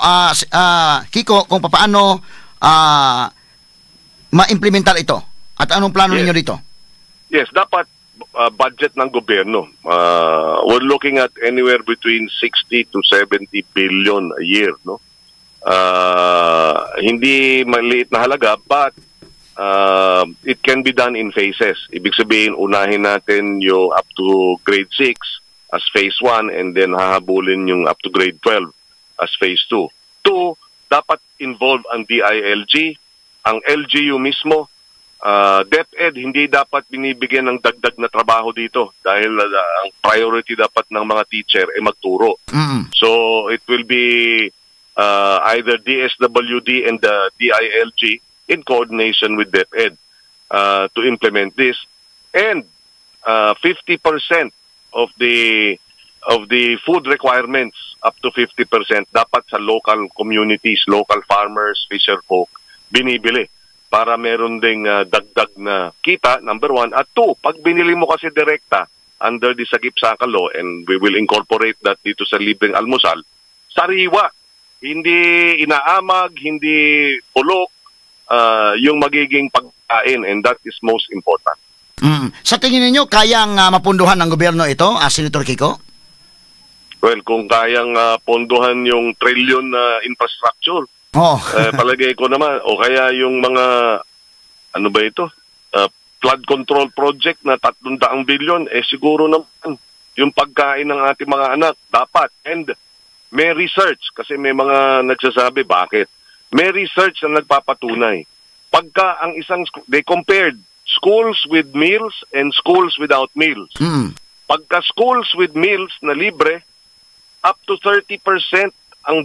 Kiko, kung papaano ma-implementar ito. At anong plano ninyo dito? Yes, dapat budget ng gobyerno. We're looking at anywhere between 60 to 70 billion a year, no? Hindi maliit na halaga, but it can be done in phases. Ibig sabihin, unahin natin yung up to grade 6 as phase 1 and then hahabulin yung up to grade 12 as phase 2. Two, dapat involve ang DILG, ang LGU mismo. DepEd, hindi dapat binibigyan ng dagdag na trabaho dito dahil ang priority dapat ng mga teacher ay magturo. So it will be either DSWD and the DILG in coordination with DepEd to implement this. And 50% of the food requirements, up to 50%, dapat sa local communities, local farmers, fisher folk binibili para meron ding dagdag na kita, number one. At two, pag binili mo kasi direkta under the Sagip Saka law, and we will incorporate that dito sa libreng almusal, sariwa, hindi inaamag, hindi bulok, yung magiging pagkain, and that is most important. Sa tingin ninyo, kayang mapunduhan ng gobyerno ito, Senator Kiko? Well, kung kayang pondohan yung trillion na infrastructure, eh, palagay ko naman, o kaya yung mga, ano ba ito? Flood control project na 300 billion, eh siguro naman yung pagkain ng ating mga anak, dapat. And may research, kasi may mga nagsasabi, bakit? May research na nagpapatunay. Pagka ang isang, they compared schools with meals and schools without meals. Pagka schools with meals na libre, up to 30% ang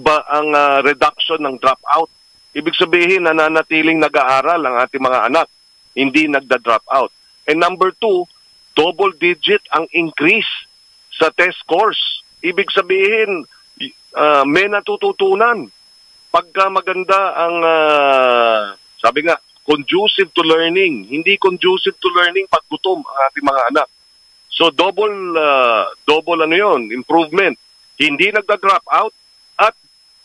reduction ng dropout. Ibig sabihin, nananatiling nag-aaral ang ating mga anak, hindi nagda-drop out. And number two, double digit ang increase sa test scores. Ibig sabihin, may natututunan. Pagka maganda ang, sabi nga, conducive to learning. Hindi conducive to learning pag gutom ang ating mga anak. So double ano 'yon, improvement. Hindi nagda-drop out at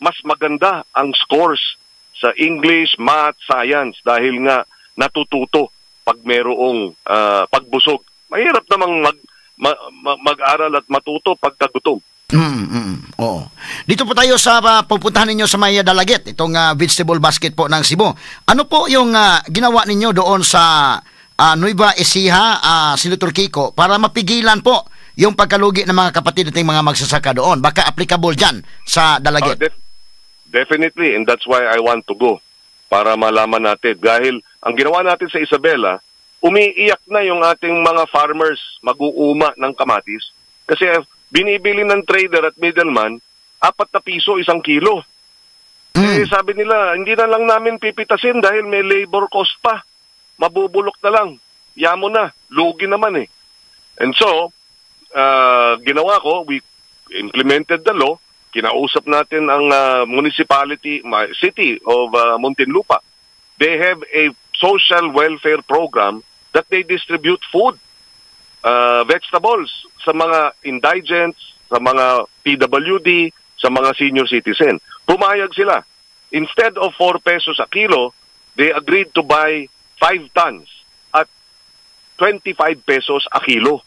mas maganda ang scores sa English, Math, Science dahil nga natututo pag merong pagbusog. Mahirap namang mag-aral at matuto pagka gutom. Oo. Dito po tayo sa pupuntahan ninyo sa may Dalaguete, itong vegetable basket po ng Cebu. Ano po yung ginawa ninyo doon sa Nueva Ecija, Senator Kiko, para mapigilan po yung pagkalugi ng mga kapatid nating mga magsasaka doon? Baka applicable dyan sa Dalaguete. Oh, definitely, and that's why I want to go para malaman natin. Dahil ang ginawa natin sa Isabela, umiiyak na yung ating mga farmers mag-uuma ng kamatis kasi binibili ng trader at middleman 4 piso isang kilo. Eh sabi nila, hindi na lang namin pipitasin dahil may labor cost pa. Mabubulok na lang. Yamo na. Lugi naman eh. And so, ginawa ko, we implemented the law, kinausap natin ang municipality, city of Muntinlupa. They have a social welfare program that they distribute food, vegetables sa mga indigents, sa mga PWD, sa mga senior citizen. Pumayag sila. Instead of 4 pesos a kilo, they agreed to buy 5 tons at 25 pesos a kilo.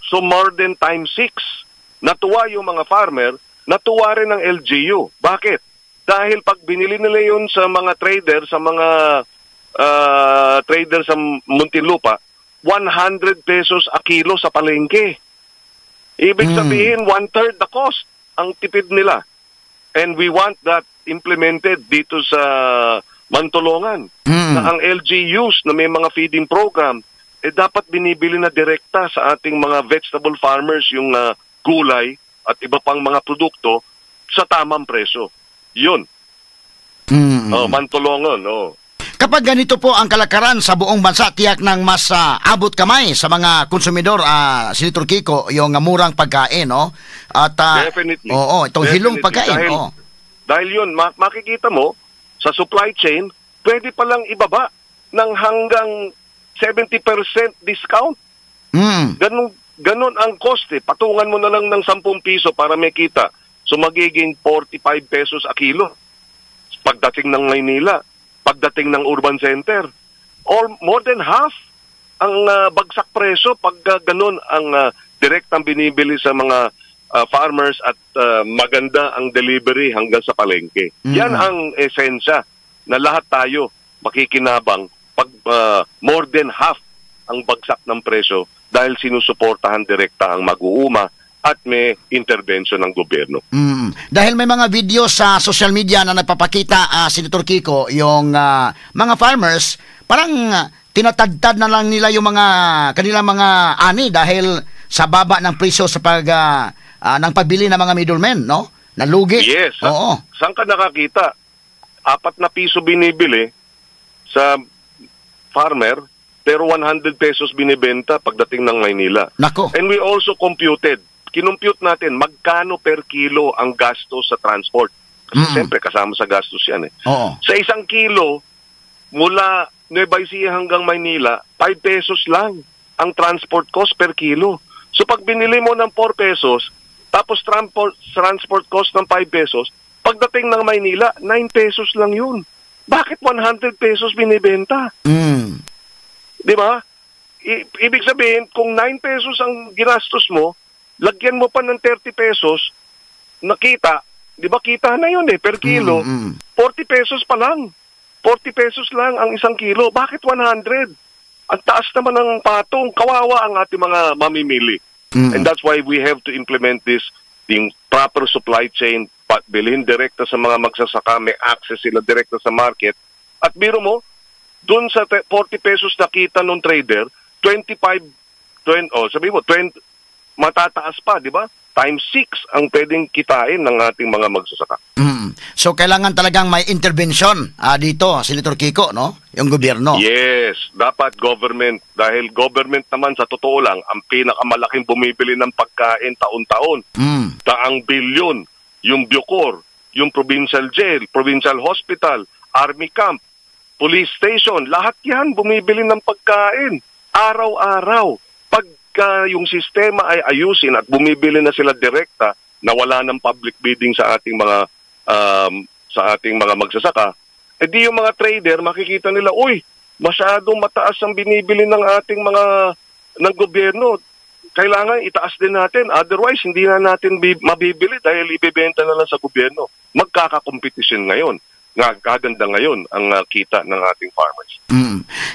So more than times 6. Natuwa yung mga farmer, natuwa rin ang LGU. Bakit? Dahil pag binili nila yun sa mga trader, sa mga trader sa Muntinlupa, 100 pesos a kilo sa palengke. Ibig sabihin, one-third the cost ang tipid nila. And we want that implemented dito sa Mantolongan. Na ang LGUs na may mga feeding program, eh dapat binibili na direkta sa ating mga vegetable farmers yung gulay at iba pang mga produkto sa tamang presyo. Yun. Oh, Mantolongan, oh. Kapag ganito po ang kalakaran sa buong bansa, tiyak ng mas abot kamay sa mga konsumidor, Senator Kiko, yung murang pagkain, no? At Definitely. Oo, itong hilong Definitely. Pagkain, oo. Dahil yun, makikita mo, sa supply chain, pwede palang ibaba ng hanggang 70% discount. Ganun ang cost eh. Patungan mo na lang ng 10 piso para may kita. So magiging 45 pesos a kilo. Pagdating ng Maynila, pagdating ng urban center, or more than half ang bagsak presyo pag ganun ang direktang binibili sa mga farmers at maganda ang delivery hanggang sa palengke. Yan ang esensya na lahat tayo makikinabang pag more than half ang bagsak ng presyo dahil sinusuportahan direkta ang mag-uuma at may intervention ng gobyerno. Dahil may mga video sa social media na nagpapakita, Senator Kiko, yung mga farmers, parang tinatadtad na lang nila yung mga kanilang mga ani dahil sa baba ng presyo sa pag ng pagbili ng mga middlemen, no? Nalugi. Yes. Oo. Saan ka nakakita? 4 piso binibili sa farmer pero 100 pesos binibenta pagdating ng Maynila. Nako. And we also computed. Kinumpute natin magkano per kilo ang gasto sa transport. Kasi siyempre kasama sa gastos yan eh. Sa 1 kilo mula Nueva Ecija hanggang Maynila, 5 pesos lang ang transport cost per kilo. So pag binili mo ng 4 pesos, tapos transport cost ng 5 pesos, pagdating ng Maynila, 9 pesos lang yun. Bakit 100 pesos binibenta? Di ba? Ibig sabihin, kung 9 pesos ang ginastos mo, lagyan mo pa ng 30 pesos, nakita, di ba kita na yun eh, per kilo, 40 pesos pa lang. 40 pesos lang ang 1 kilo. Bakit 100? Ang taas naman ng patong. Kawawa ang ating mga mamimili. And that's why we have to implement this, yung proper supply chain, bilhin direkta sa mga magsasaka, may access sila direkta sa market. At biro mo, dun sa 40 pesos na kita nung trader, 25, 20, oh, sabi mo, 20, matataas pa, di ba? Times 6 ang pwedeng kitain ng ating mga magsasaka. So kailangan talagang may intervention dito, Senator Kiko, no? Yung gobyerno. Yes, dapat government. Dahil government naman sa totoo lang, ang pinakamalaking bumibili ng pagkain taon-taon. Daang bilyon, yung Bucor, yung provincial jail, provincial hospital, army camp, police station, lahat yan bumibili ng pagkain. Araw-araw. Pagka yung sistema ay ayusin at bumibili na sila direkta na wala ng public bidding sa ating mga magsasaka, edi yung mga trader makikita nila, uy, masyadong mataas ang binibili ng ating mga ng gobyerno. Kailangan itaas din natin. Otherwise, hindi na natin mabibili dahil ibebenta na lang sa gobyerno. Magkakakompetisyon ngayon. Gaganda ngayon ang kita ng ating farmers.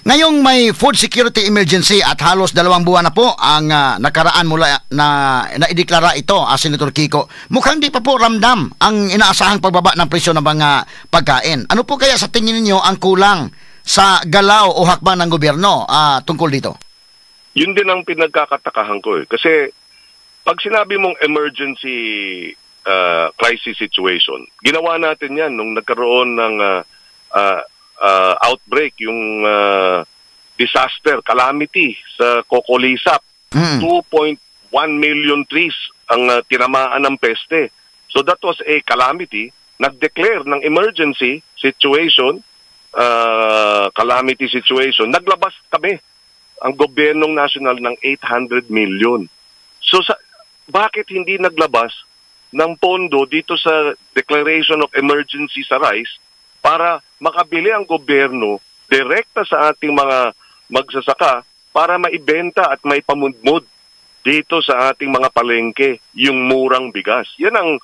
Ngayong may food security emergency at halos 2 buwan na po ang nakaraan mula na naideklara ito, Senator Kiko, mukhang di pa po ramdam ang inaasahang pagbaba ng presyo ng mga pagkain. Ano po kaya sa tingin ninyo ang kulang sa galaw o hakbang ng gobyerno tungkol dito? Yun din ang pinagkakatakahan ko eh. Kasi pag sinabi mong emergency crisis situation, ginawa natin yan nung nagkaroon ng outbreak, yung disaster, calamity sa Cocolisap. 2.1 million trees ang tinamaan ng peste. So that was a calamity. Nag-declare ng emergency situation, calamity situation. Naglabas kami, ang gobyernong national, ng 800 million. So bakit hindi naglabas ng pondo dito sa declaration of emergency sa rice para makabili ang gobyerno direkta sa ating mga magsasaka para maibenta at maipamudmud dito sa ating mga palengke yung murang bigas? Yan ang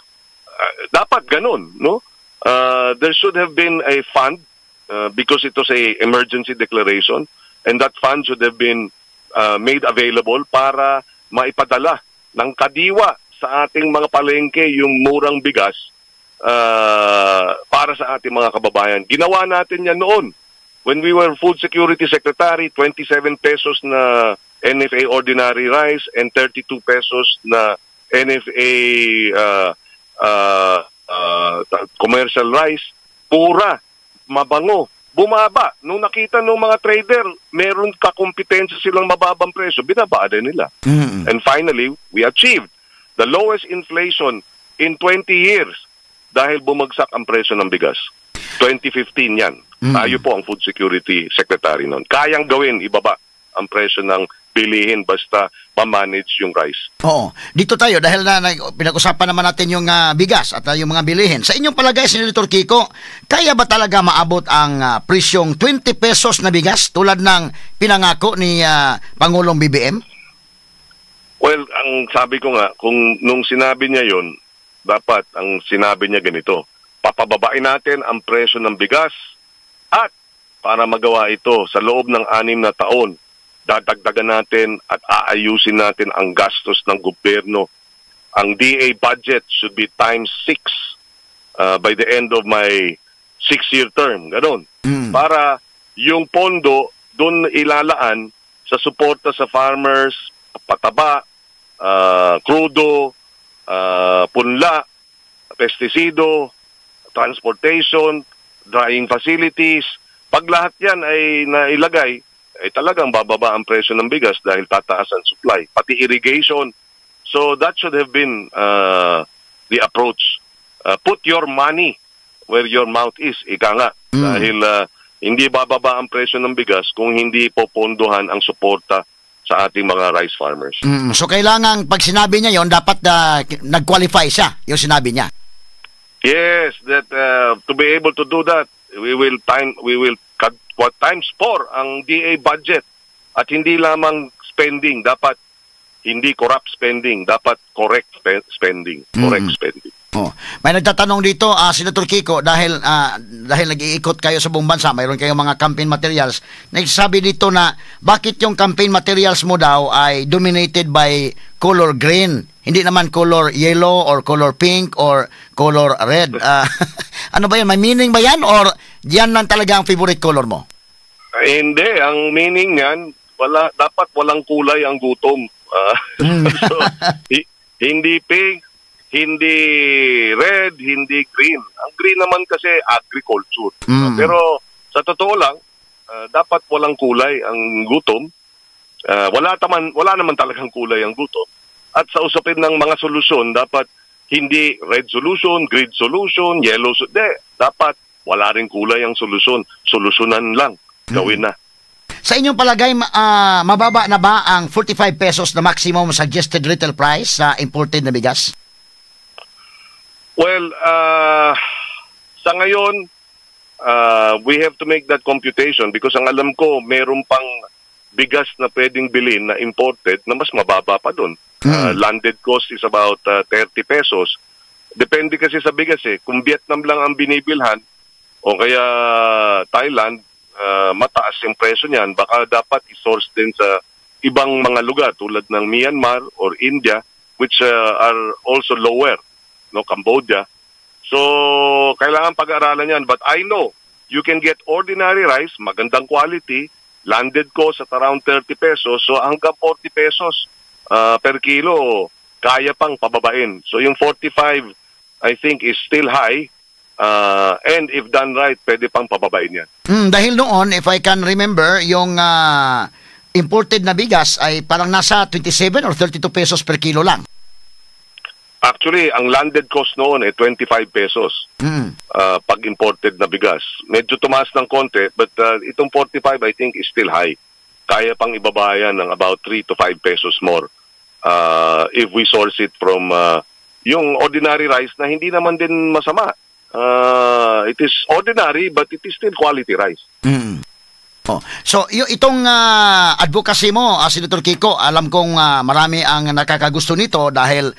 dapat ganun, no? There should have been a fund because it was a emergency declaration and that fund should have been made available para maipadala ng Kadiwa sa ating mga palengke yung murang bigas para sa ating mga kababayan. Ginawa natin yan noon. When we were food security secretary, 27 pesos na NFA ordinary rice and 32 pesos na NFA commercial rice. Pura, mabango. Bumaba. Nung nakita ng mga trader, meron kakompetensya silang mababang presyo, binaba din nila. And finally, we achieved the lowest inflation in 20 years dahil bumagsak ang presyo ng bigas. 2015 yan. Tayo po ang food security secretary noon. Kayang gawin, ibaba ang presyo ng bilihin basta ma-manage yung rice. Oo. Dito tayo dahil na pinag-usapan naman natin yung bigas at yung mga bilihin. Sa inyong palagay, Senator Kiko, kaya ba talaga maabot ang presyong 20 pesos na bigas tulad ng pinangako ni Pangulong BBM? Well, ang sabi ko nga, kung nung sinabi niya yon, dapat ang sinabi niya ganito: "Papababain natin ang presyo ng bigas at para magawa ito sa loob ng 6 na taon, dadagdagan natin at aayusin natin ang gastos ng gobyerno. Ang DA budget should be times six by the end of my 6-year term." Ganon. Para yung pondo doon ilalaan sa suporta sa farmers, pataba, krudo, punla, pestisido, transportation, drying facilities. Pag lahat yan ay nailagay, ay talagang bababa ang presyo ng bigas dahil tataas ang supply. Pati irrigation. So that should have been the approach. Put your money where your mouth is, ika nga. Dahil hindi bababa ang presyo ng bigas kung hindi popondohan ang suporta sa ating mga rice farmers. So kailangan pag sinabi niya yon, dapat nag-qualify siya yung sinabi niya. Yes, that to be able to do that, we will cut what times four ang DA budget at hindi lamang spending, dapat hindi corrupt spending, dapat correct spending, correct spending. Oh. May nagtatanong dito, Senator Kiko, dahil nag-iikot kayo sa buong bansa, mayroon kayong mga campaign materials. Nagsasabi dito na bakit yung campaign materials mo daw ay dominated by color green, hindi naman color yellow or color pink or color red. Ano ba yan? May meaning ba yan or yan lang talaga ang favorite color mo? Eh, hindi, ang meaning niyan, wala, dapat walang kulay ang gutom. So, hindi pink, hindi red, hindi green. Ang green naman kasi agriculture. Pero sa totoo lang, dapat walang kulay ang gutom. Wala naman talagang kulay ang gutom. At sa usapin ng mga solusyon, dapat hindi red solution, green solution, yellow solution. Hindi, dapat wala rin kulay ang solusyon. Solusyonan lang. Gawin na. Sa inyong palagay, mababa na ba ang 45 pesos na maximum suggested retail price sa imported na bigas? Well, sa ngayon, we have to make that computation because ang alam ko, meron pang bigas na pwedeng bilhin na imported na mas mababa pa doon. Landed cost is about 30 pesos. Depende kasi sa bigas eh. Kung Vietnam lang ang binibilhan o kaya Thailand, mataas yung presyo niyan. Baka dapat i-source din sa ibang mga lugar tulad ng Myanmar or India, which are also lower, no, Cambodia. So, kailangan pag-aralan yan. But I know, you can get ordinary rice, magandang quality, landed cost at around 30 pesos. So, hanggang 40 pesos per kilo, kaya pang pababain. So, yung 45, I think, is still high. And if done right, pwede pang pababain yan. Dahil noon, if I can remember, yung imported na bigas ay parang nasa 27 or 32 pesos per kilo lang. Actually, ang landed cost noon ay 25 pesos pag imported na bigas. Medyo tumaas ng konti, but itong 45, I think, is still high. Kaya pang ibaba yan ng about 3 to 5 pesos more if we source it from yung ordinary rice na hindi naman din masama. It is ordinary but it is still quality rice. Oh. So, itong advocacy mo, Senator Kiko, alam kong marami ang nakakagusto nito dahil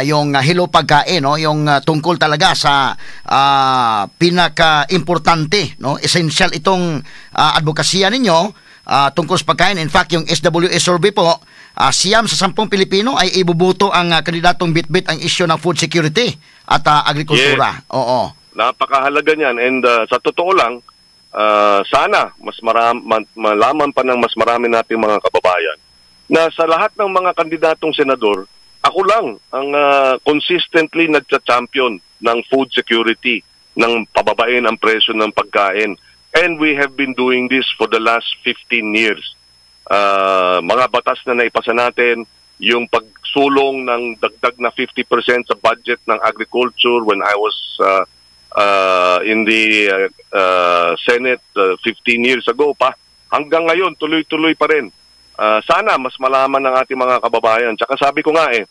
yung Hello Pagkain, no, yung tungkol talaga sa pinaka-importante, no, essential itong advokasya ninyo tungkol sa pagkain. In fact, yung SWS survey po, 9 sa 10 Pilipino ay ibubuto ang kandidatong bitbit ang isyu ng food security at agrikultura. Oo. Napakahalaga niyan and sa totoo lang, sana mas malaman pa ng mas marami nating mga kababayan na sa lahat ng mga kandidatong senador, ako lang ang consistently nagcha-champion ng food security, ng pababain ang presyo ng pagkain. And we have been doing this for the last 15 years. Mga batas na naipasa natin, yung pagsulong ng dagdag na 50% sa budget ng agriculture when I was in the Senate 15 years ago pa, hanggang ngayon, tuloy-tuloy pa rin. Sana mas malaman ng ating mga kababayan. Tsaka sabi ko nga eh,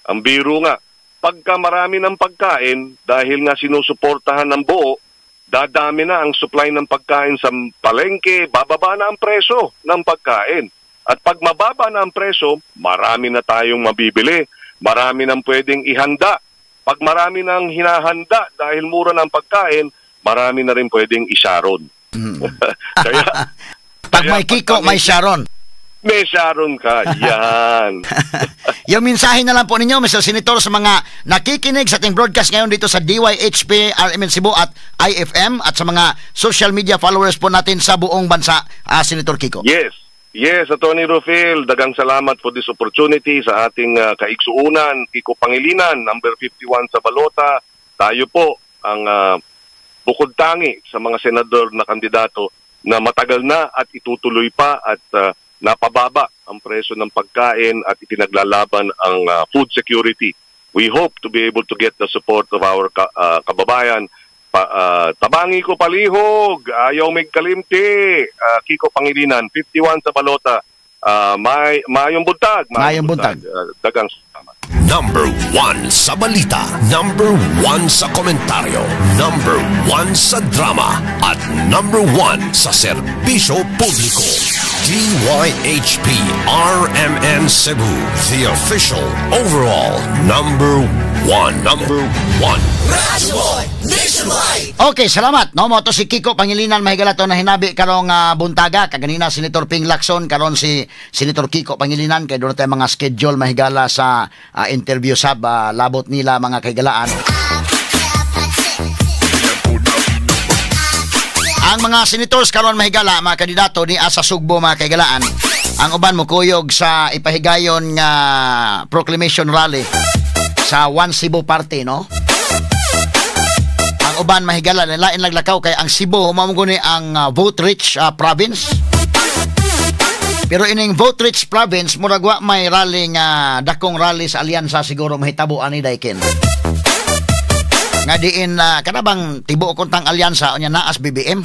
ang biro nga, pagka marami ng pagkain, dahil nga sinusuportahan ng buo, dadami na ang supply ng pagkain sa palengke, bababa na ang presyo ng pagkain. At pag mababa na ang presyo, marami na tayong mabibili, marami nang pwedeng ihanda. Pag marami nang hinahanda dahil mura ng pagkain, marami na rin pwedeng isharon. Kaya, Pag may Kiko, may Sharon. May Sharon ka. Yan. Yung mensahe na lang po ninyo, Mr. Senator, sa mga nakikinig sa ating broadcast ngayon dito sa DYHP, RMN Cebu at IFM at sa mga social media followers po natin sa buong bansa, Senator Kiko. Yes. Yes, Attorney Rufil, daghang salamat for this opportunity sa ating kaigsuunan, Kiko Pangilinan, number 51 sa balota. Tayo po ang bukod tangi sa mga senador na kandidato na matagal na at itutuloy pa at napababa ang presyo ng pagkain at ipinaglalaban ang food security. We hope to be able to get the support of our kababayan. Tabangi ko palihog, ayaw mig kalimti. Kiko Pangilinan, 51 sa balota. May maayong buntag. Maayong buntag. Daghang salamat. Number 1 sa balita. Number 1 sa komentaryo. Number 1 sa drama. At number 1 sa serbisyo publiko. DYHP RMN Cebu. The official overall number 1. Number 1. Okay, salamat. No, mao to si Kiko Pangilinan, mahigala, to na hinabi karong buntaga. Kaganina Senator Ping Lacson, karon si Senator Kiko Pangilinan kay doon tayo mga schedule, mahigala, sa interview sab labot nila, mga kahigalaan. Ang mga senators karon, mahigala, mga kandidato ni asa Sugbo, mga kahigalaan. Ang uban mo kuyog sa ipahigayon nga proclamation rally sa One Cebu Party, no? Ang uban, mahigala, lain laglakaw kay ang Cebu mao guni ang vote rich province. Pero ining vote rich province, murag wa may rally nga dakong rally sa alyansa siguro mahitabo ani dayken. Nga diin kana bang tibuok kuntang alyansa unya naas BBM.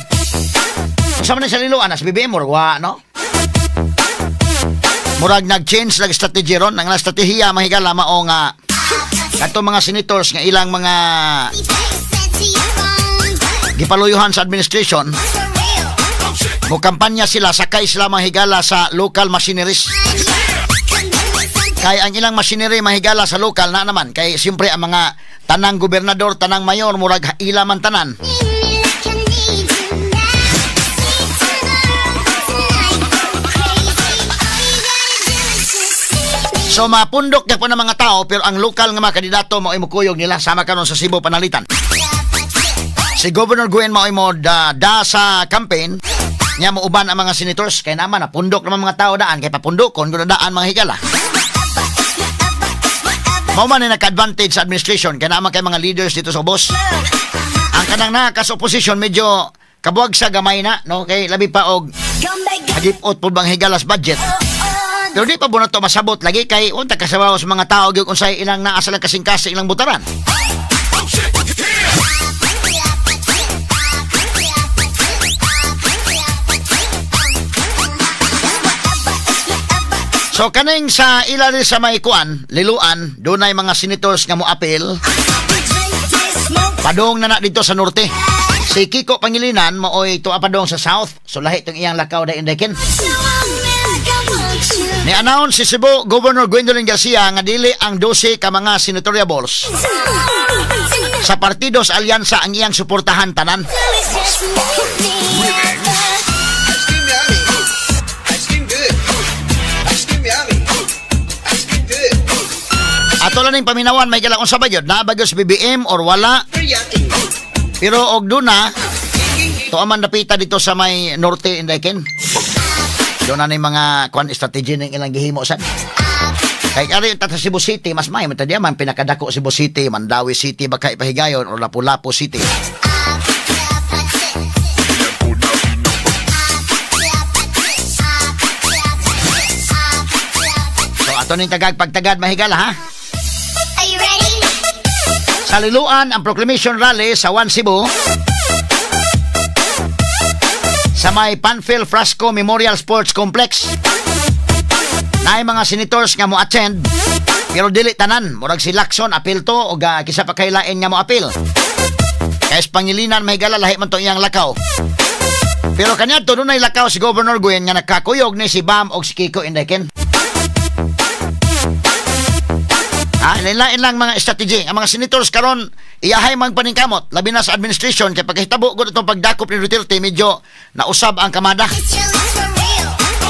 Sa man sa Liloan as BBM, murag wa, no? Murag nag-change lag strategy ron. Ang estratehiya, mahigala, mao nga kadto mga senators nga ilang mga gipaluyuhan sa administration, mo kampanya sila, sakay sila, mahigala, sa local machineries. Kay ang ilang machinery, mahigala, sa local na naman kay siyempre ang mga tanang gobernador, tanang mayor, murag ila man tanan. So mapundok na po ng mga tao, pero ang lokal nga mga kandidato mao mukuyog nila sama karon sa Cebu panalitan. Si Governor Gwen mao mo da sa campaign niya, muuban ang mga senators kay naman napundok naman mga tao daan kay papundokon kuno daan, mga higala. Mao man ni naka-advantage sa administration kay naman kay mga leaders dito sa ubos. Ang kanang naka sa opposition medyo kabuag sa gamay na, no, kay labi pa og hagipot pud bang higalas budget. Pero di pa na to masabot lagi kay unta kasabaw sa mga tao gyud unsay ilang naa sa lang kasing-kasing ilang butaran. So kaning sa ila rin sa may kuan, Liloan, dunay mga senators nga moapil. Padong na na dito sa norte. Si Kiko Pangilinan maoy tuwa padong sa south. So lahi tong iyang lakaw da indekin. Ni-announce si Cebu Governor Gwendolyn Garcia nga dili ang 12 ka mga senatorial balls sa partido sa alyansa ang iyang suportahan tanan. Ice cream yummy. Ice cream good. Ice cream yummy. Ice cream good. Ato lang ning paminawan, may gala kung sa bagyod, naa ba gyud sa BBM or wala. Teriyaki. Pero og duna, tuwa man dapita dito sa may norte indekin. Doon na ni mga kuan strategy ning ilang gihimo sad. Kay ari ta sa Cebu City, mas may man man pinakadako Cebu City, Mandaue City baka ipahigayon or Lapu-Lapu City. Ato ning tagag pagtagad mahigala ha. Are you ready? Sa Liloan ang proclamation rally sa One Cebu sa may Panfil Frasco Memorial Sports Complex. Naay mga senators nga mo attend pero dili tanan, murag si Lacson apil to og kisa pa kay lain nga mo apil. Kay sa Pangilinan mahigala lahi man to iyang lakaw. Pero kaniadto dunay lakaw si Governor Gwen nga nakakuyog ni si Bam og si Kiko Indeken. Lain lang mga strategy. Ang mga senators karon iyahay mang paningkamot labi na sa administration kay pagkahitabo gud itong pagdakop ni Duterte medyo nausab ang kamada.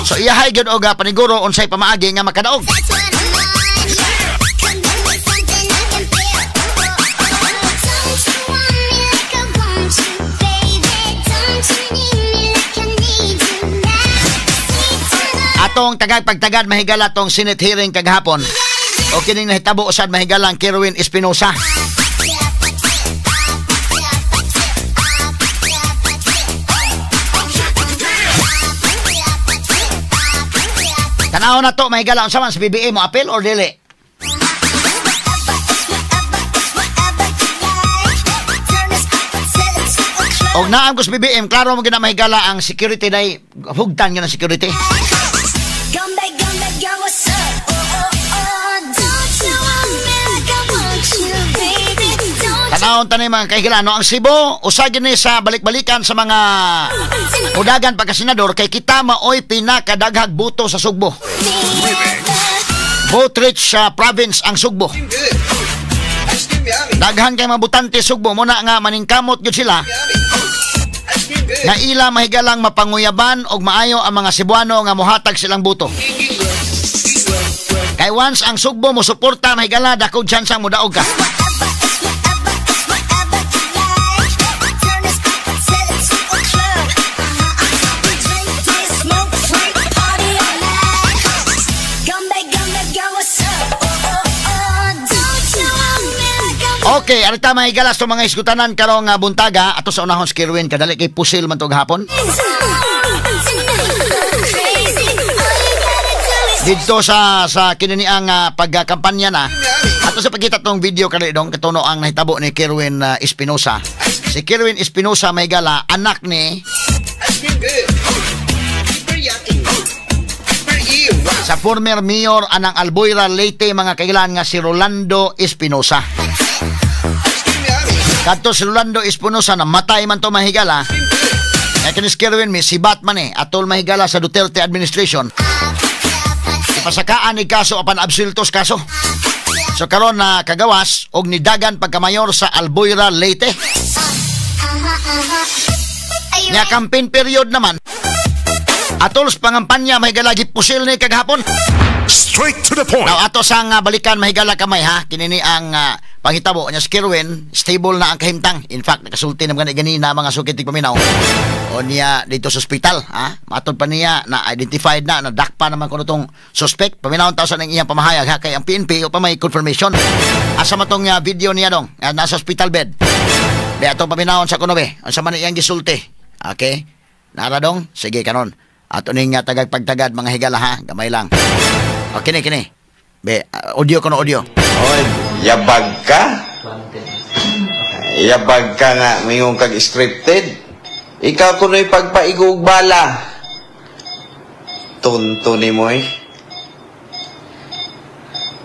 So iyahay gyud og paniguro unsay pamaagi nga makadaog. Atong tagag-pagtagad mahigala tong Senate hearing kagahapon. O kining nahitabo usad mahigala ang Kerwin Espinosa. Tanaw na to mahigala unsa man sa BBA mo appeal or dili? Og naam ko sa BBM, klaro mo gina mahigala ang security day, hugtan gyud ang security. Tanawon tanay mga kahigala, no? Ang Cebu, usa gyud ni sa balik-balikan sa mga udagan pagka-senador kay kita maoy pinakadaghag boto sa Sugbo. Vote rich province ang Sugbo. Daghan kay mga botante Sugbo, muna nga maningkamot gyud sila. Nga ila mahigalang mapanguyaban og maayo ang mga Cebuano nga mohatag silang boto. Kay once ang Sugbo mo suporta mahigala, dako tsansang modaog ka. Okay, arita mahigala sa mga iskutanan karong buntaga ato sa unahon si Kerwin kadali kay pusil man to gahapon. Didto sa kininiang pagkampanya na ato sa pagkita tong video kadali dong katuno ang nahitabo ni Kerwin Espinosa. Si Kerwin Espinosa mahigala anak ni sa former mayor anang Alboira Leyte mga kailan nga si Rolando Espinosa. Kadto si Rolando Espinosa namatay man to mahigala. Kaya kinis Kerwin may sibat man atol mahigala sa Duterte administration. Ipasakaan ni kaso apan absultos kaso. So karon na kagawas og nidagan pagkamayor sa Alboira Leyte. Nya campaign period naman. Atol sa pangampanya mahigala gipusil ni kagahapon. Straight to the point. Now ato sang balikan mahigala kamay ha. Kinini ang panghitabo niya si Kerwin, stable na ang kahimtang. In fact, nakasulti naman ganina mga sukit paminaw. O niya dito sa ospital, ha? Matod pa niya na identified na, nadakpa naman kuno tong suspect. Paminaw ta sa nang iyang pamahayag ha kay ang PNP o pa may confirmation. Asa man tong video niya dong, nasa hospital bed. Di ato paminawon sa kuno be. Unsa man iyang gisulti. Okay? Nara dong, sige kanon. Ato ning tagagpagtagad mga higala ha, gamay lang. O kini kini. Be, audio kono audio. Oy, yabag ka? Yabag ka nga, mayroon kag scripted. Ikaw kuno'y pagpaigog bala. Tunto ni mo eh.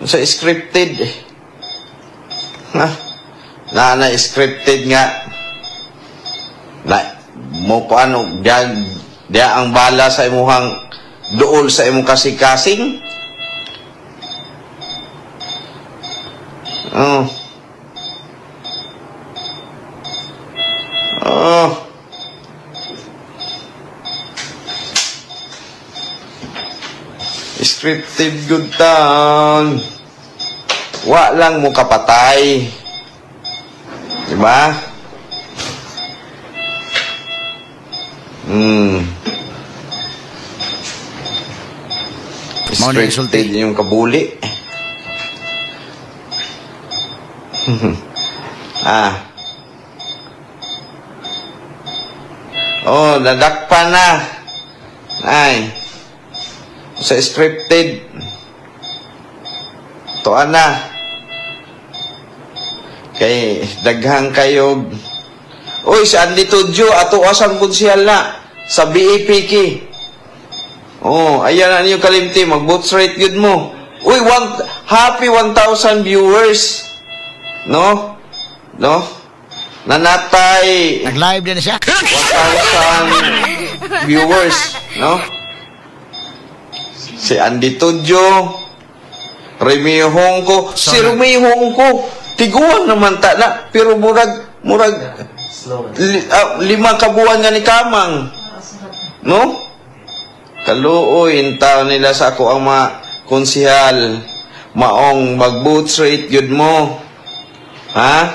Sa scripted eh. Ha? Na scripted nga. Na, mo ko ano, diya ang bala sa imuhang duol sa imong kasing-kasing. Oh. Oh. Scripted good town. Wa lang mo kapatay. Diba? Scripted yung kabuli. Ah. Oh, nadakpa na. Ay. Sa scripted. Tuan na. Kay daghang kayo. Uy, si Andy Tudyo, ato asang konsihal na sa BAPK. Oh, ayan na ninyo kalimti, mag-vote straight good mo. Uy, happy 1,000 viewers. No? No? Nanatay. Nag-live din siya. 1,000 viewers, no? Si Andy Tudyo, Romeo Hongko. Si Romeo Hongko, tiguan naman ta na, pero murag 5 ka buwan nga ni Kamang. No? Kaluoy intaw nila sa ako ang mga konsihal. Maong mag-vote straight yun mo. Ha?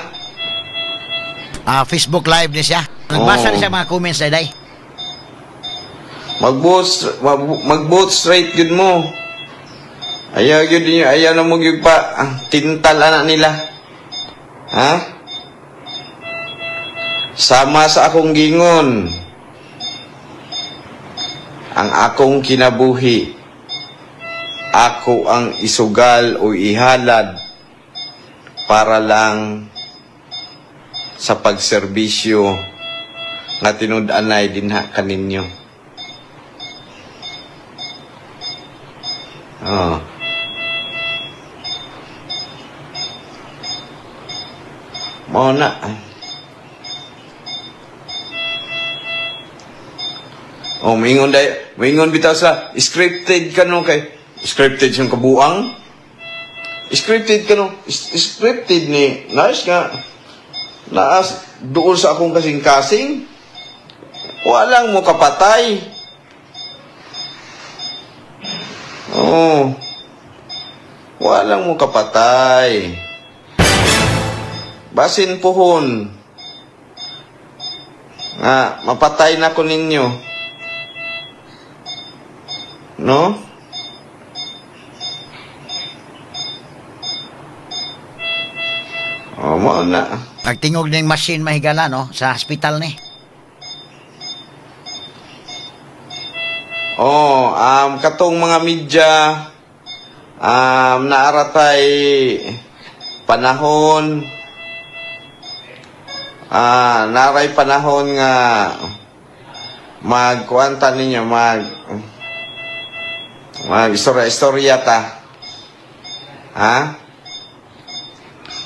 Facebook live ni siya. Nagbasa ni siya mga comments day. Mag-vote straight yun mo. Ayaw yun niyo, ayaw na mo yun pa. Tintal anak nila. Ha? Sama sa akong gingon. Ang akong kinabuhi, ako ang isugal o ihalad para lang sa pagserbisyo nga tinud-anay dinha kaninyo. Oh. Mao na. Oh, mingon day, mingon bitaw sa scripted ka no kay scripted siyang kabuang. Scripted ka no, scripted ni nice nga. Naas doon sa akong kasing-kasing. Walang mo kapatay. Oh. Walang mo kapatay. Basin puhon. Nga mapatay na ko ninyo. No? Oh, mo na. Nagtingog ning machine mahigala no sa hospital ni. Oh, katong mga media naaratay panahon naray panahon nga magkuanta ninyo mag istorya-istorya ta. Ha?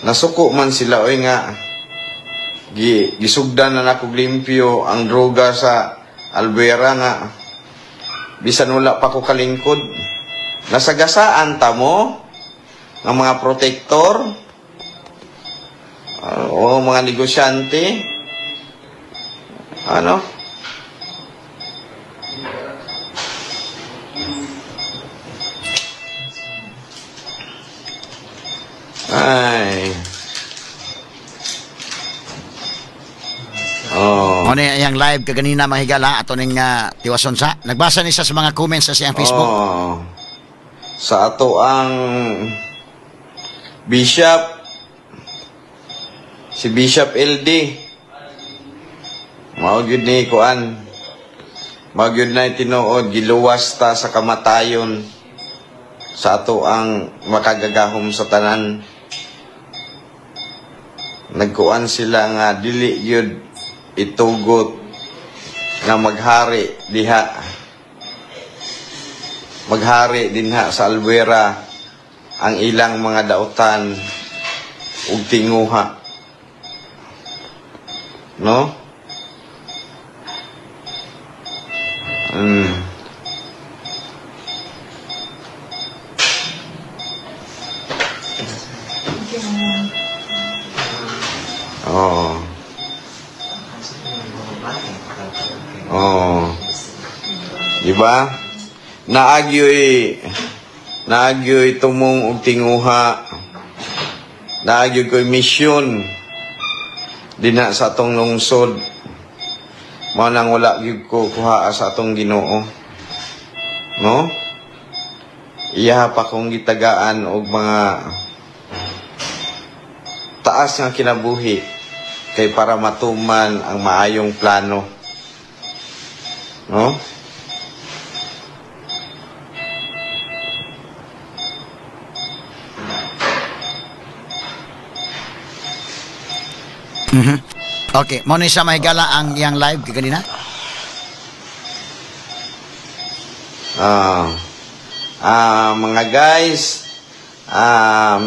Nasuko man sila oy nga gisugdan na nako limpyo ang droga sa Albuera nga bisan wala pa ko kalingkod. Nasagasaan ta mo ng mga protektor o mga negosyante. Ano? Ay. Oh. Ano yung live kaganina mga higala ato ning tiwason sa. Nagbasa ni siya sa mga comments sa siyang Facebook. Oh. Sa ato ang Bishop, si Bishop LD. Mao gyud ni kuan. Mao gyud na tinuod giluwas ta sa kamatayon sa ato ang makagagahom sa tanan. Nagkuan sila nga dili gyud itugot nga maghari diha. Maghari dinha sa Albuera ang ilang mga dautan ug tinguha. No? Oh. Oh. Diba? Naagyoy tumong og tinguha. Naagyoy koy misyon dinha sa atong lungsod. Mao nang wala gyud ko kuhaa sa atong Ginoo. No? Iya pa kong gitagaan og mga taas nga kinabuhi kay para matuman ang maayong plano. No? Okay, mao ni siya, mahigala, ang iyang live kay kanina. Mga guys,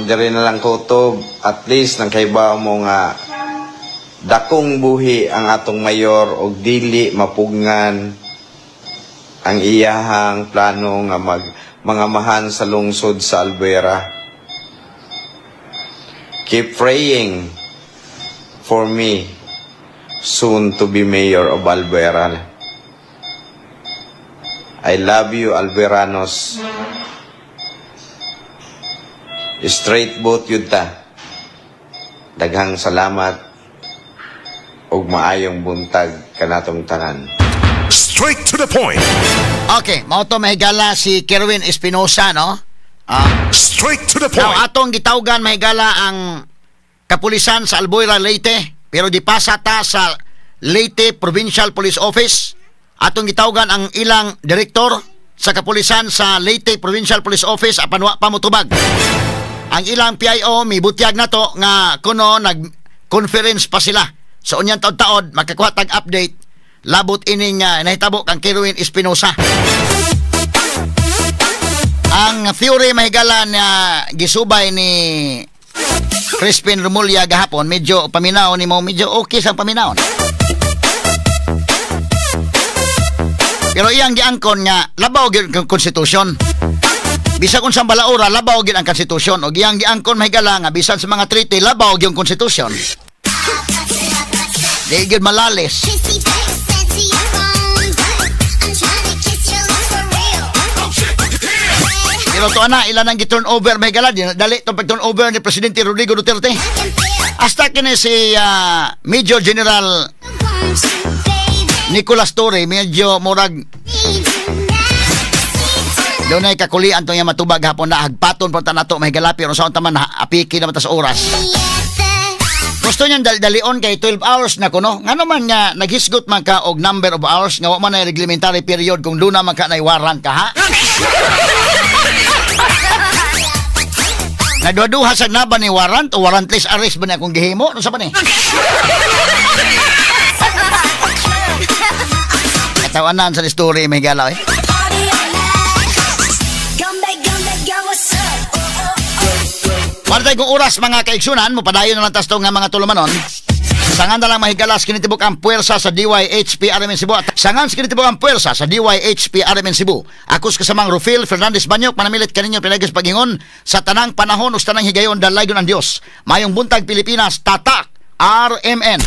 diri na lang kutob, at least nang kaybaw mo nga dakong buhi ang atong mayor og dili mapugngan ang iyahang plano nga mag mangamahan sa lungsod sa Albuera. Keep praying for me soon to be mayor of Albuera. I love you, Albueranos. Straight vote yun ta. Daghang salamat ug maayong buntag kanatong tanan. Straight to the point. Okay, mao to, mahigala, si Kerwin Espinosa, no? Straight to the Now, point. Atong gitawgan, mahigala, ang kapulisan sa Albuera, Leyte, pero gipasa ta sa Leyte Provincial Police Office. Atong gitawgan ang ilang direktor sa kapulisan sa Leyte Provincial Police Office apan wa pa motubag. Ang ilang PIO mibutyag na to nga kuno nag-conference pa sila. So unyang taod-taod makakuha tag update labot ining nahitabo kang Kerwin Espinosa. Ang theory, mahigala, na gisubay ni Crispin Remulla gahapon, medyo paminaw ni mo, medyo okay sa paminaw. Pero iyang giangkon nga labaw gyud ang konstitusyon. Bisan kung sa balaura, labaw gyud ang konstitusyon. Og iyang giangkon, mahigala, nga bisan sa mga treaty, labaw gyud ang konstitusyon. Di gyud malalis. Kissy face, fancy your phone. I'm trying to kiss your lips for real. Pero to ana, ilan ang gi-turn over, mahigala, dali itong pag-turn over ni Presidente Rodrigo Duterte. I can feel Hasta kini si Major General want you, baby. Nicolas Torre, medyo murag Need you now. Sweet dunay kakulian tong matubag hapon na hagpaton pa ta nato, mahigala, pero sa unta man apiki naman ta sa oras. Gusto niyang dalion kay 12 hours na kuno. Ngano man nga naghisgot man ka og number of hours nga wa man na reglementary period kung duna man ka na warrant ka, ha? Nagduha sa naba ni warrant o warrantless arrest ba na akong gihimo? Ano sa ba ni? Katawanan sa story, may galaw eh. Partay kong oras, mga kaigsunan, mupadayon na lang tas nga mga tulumanon. Sangan na lang, mahigalas, kinitibok ang puwersa sa DYHP RMN Cebu. Sangan sa kinitibok ang puwersa sa DYHP RMN Cebu. Akos kasamang Rufil Fernandez Banyok, manamilit kaninyo pinagis paghingon sa tanang panahon o sa tanang higayon, dalaygon ang Dios. Mayong buntag Pilipinas, tatak RMN.